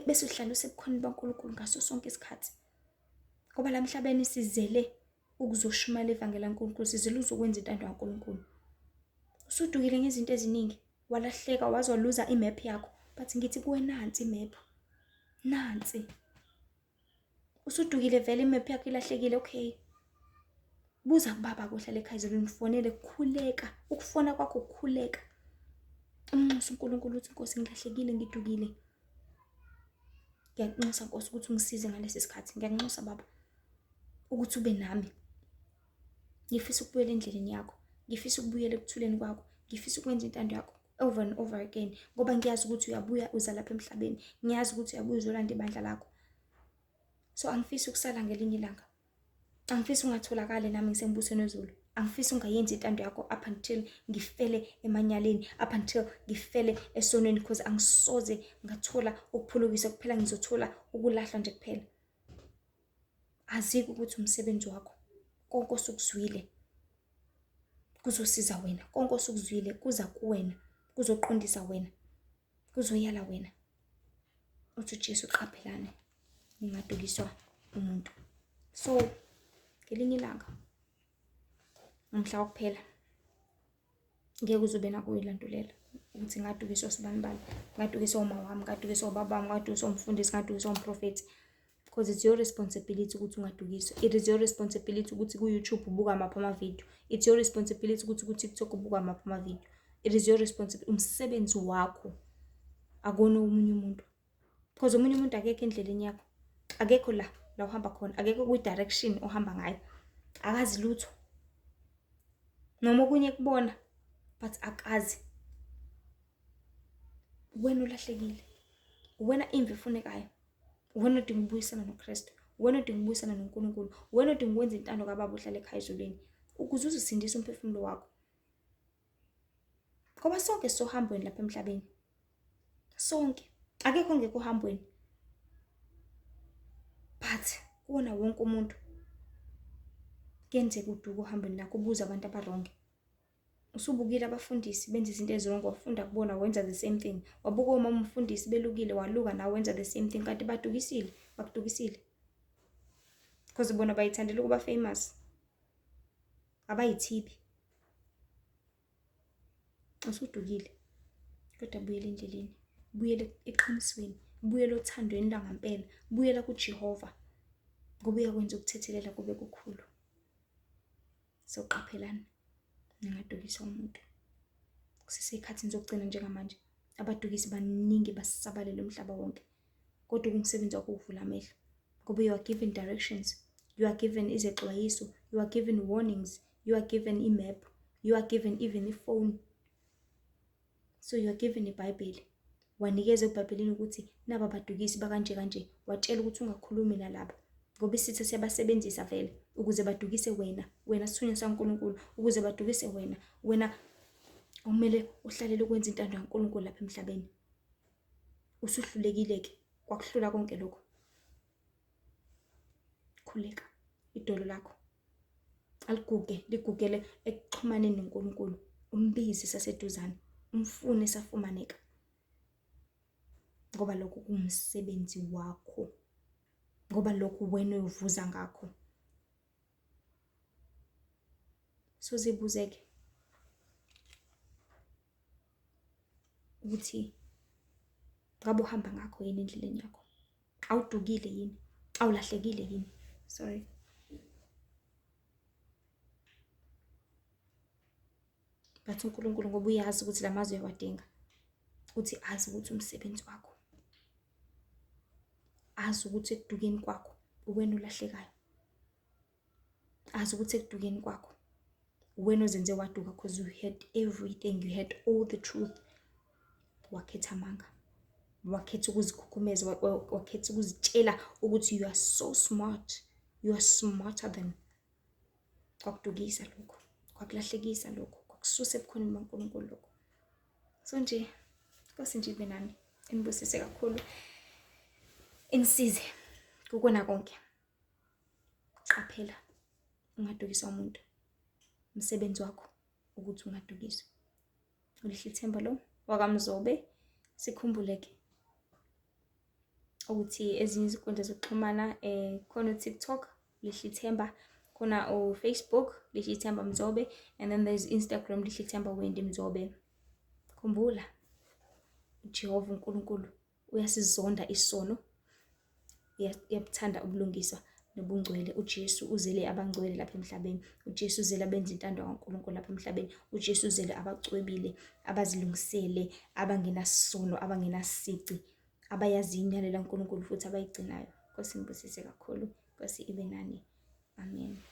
Bese uhlala usebukhoneni baNkulunkulu ngaso sonke isikhathi. Ngoba la emhlabeni sizele ukuzoshumayela ivangeli laNkulunkulu, sizele ukuzokwenza intando kaNkulunkulu. Usudukile ngezinto eziningi, walahleka, waze waluza imephu yakho, but ngithi kuwe nansi imephu, nansi. Usudukile vele, imephu yakho ilahlekile, okay. Buza kubaba ohlala ekhaya ezulwini, mfonele, khuleka. Ukufona kwakho ukukhuleka. Umnxusa uNkulunkulu uthi, Nkosi ngilahlekile, ngidukile. Ngiyakunxusa Nkosi ukuthi ungisize ngalesi sikhathi. Ngiyakunxusa Baba ukuthi ube nami. Ngifisa ukubuyela endleleni yakho. Ngifisa ukubuyela ekuthuleni kwakho. Ngifisa ukwenza intando yakho over and over again, ngoba ngiyazi ukuthi uyabuya uza lapha emhlabeni. Ngiyazi ukuthi uyabuya uzolanda ibandla lakho. So angifisi ukusala ngelinye ilanga. Angifisi ungatholakali nami ngisembusweni wezulu. Angifisi ungayenzi intando yakho up until ngifele emanyaleni, up until ngifele esonweni, because angisoze ngathola ukuphulukiswa kuphela, ngizothola ukulahlwa nje kuphela. Azike ukuthi umsebenzi wakho, konke osukuzwile kuzosiza wena, konke osukuzwile kuza kuwena, kuzoqondisa wena, kuzoyala wena. Uthi uJesu, qaphelani ningadukiswa umuntu. So ngelinye ilanga umhla wokuphela ngeke uze ube nako uyilandulela ukuthi ngadukiswa sibanibani, ngadukiswa uma wami, ngadukiswa ubaba wami, ngadukiswa umfundisi, ngadukiswa umprofethi. Because it's your responsibility ukuthi ungadukiswa. It is your responsibility ukuthi ku-YouTube ubuka maphi amavidiyo. It's your responsibility ukuthi ku-TikTok ubuka maphi amavidiyo. It is your responsibility, umsebenzi wakho, akona omunye umuntu. Because omunye umuntu akekho endleleni yakho, akekho la la uhamba khona, akekho kwi-direction ohamba ngayo, akazi lutho. Noma okunye kubona, but akazi. Wena ulahlekile, wena imvu efunekayo, wena odinga ukubuyisana noKristu, wena odinga ukubuyisana noNkulunkulu, wena odinga ukwenza intando kaBaba ohlala ekhaya ezulwini, ukuze uzosindisa umphefumulo wakho. Ngoba sonke sisohambweni lapha emhlabeni, sonke, akekho ongekho ohambweni, but kuwona wonke umuntu kuyenzeka uduke ohambweni lakho, ubuze abantu abaronge. Usubukile abafundisi benza izinto ezirongo, wafunda kubona, wenza the same thing. Wabuka omama umfundisi belukile, waluka nawe wenza the same thing, kanti badukisile, bakudukisile. Because bona bayithandela ukuba famous, abayithibi. Usudukile, kodwa buyela endleleni, buyela eqinisweni, buyela othandweni langampela, buyela kuJehova, ngoba uyakwenza ukuthethelela kube kukhulu. So qaphelani ningadukiswa umuntu. Kusesey'khathini zokugcina njengamanje, abadukisi baningi basabalele umhlaba wonke, kodwa umsebenzi wakho ukuvula amehlo, ngoba you are given directions, you are given izexwayiso, you are given warnings, you are given i-map, you are given even i-phone. So you are given iBhayibheli. Wanikezwa eBhayibhelini ukuthi naba abadukisi bakanje kanje, watshela ukuthi ungakhulumi nalaba, ngoba isitha siyabasebenzisa vele ukuze badukise wena, wena sithunywa saNkulunkulu, ukuze badukise wena, wena okumele uhlalele ukwenza intando kaNkulunkulu lapha emhlabeni. Usuhlulekile-ke, kwakuhlula konke lokho. Khuleka, idolo lakho aliguge, ligugele ekuxhumaneni noNkulunkulu, umbize saseduzane, umfune safumaneka, ngoba lokho kuwumsebenzi wakho, ngoba lokho wena oyovuza ngakho. So zibuze-ke ukuthi ngabe uhamba ngakho yini endleleni yakho, awudukile yini, awulahlekile yini? Sorry. But uNkulunkulu ngoba uyazi ukuthi la mazwi uyawadinga, uthi azi ukuthi umsebenzi wakho, azi ukuthi ekudukeni kwakho uwena olahlekayo, azi ukuthi ekudukeni kwakho uwena ozenze waduka because you had everything, you had all the truth. Wakhetha amanga, wakhetha ukuzikhukhumeza, wakhetha ukuzitshela ukuthi you are so smart, you are smarter than. Kwakudukisa lokho, kwakulahlekisa lokho, kwakususa ebukhoneni baNkulunkulu lokho. So nje, Nkosi nje ibe nani, inibusise kakhulu, inisize kukona konke. Qaphela, ungadukiswa umuntu. Umsebenzi wakho ukuthi ungadukiswa. Ulihle ithemba lo wakaMzobe. Sikhumbule-ke ukuthi ezinye izinkundla zokuxhumana khona u-TikTok Lihle Ithemba, khona u-Facebook Lihle Ithemba Mzobe, and then there's Instagram Lihle Ithemba Wendy Mzobe. Khumbula, uJehova uNkulunkulu uyasizonda isono, uyabuthanda ubulungiswa nobungcwele. UJesu uzele abangcwele lapha emhlabeni. UJesu uzele abenza intando kaNkulunkulu lapha emhlabeni. UJesu uzele abacwebile, abazilungisele, abangenasono, abangenasici, abayaziyo imiyalelo kaNkulunkulu futhi abayigcinayo. Nkosi inibusise kakhulu. Nkosi ibe nani. Amen.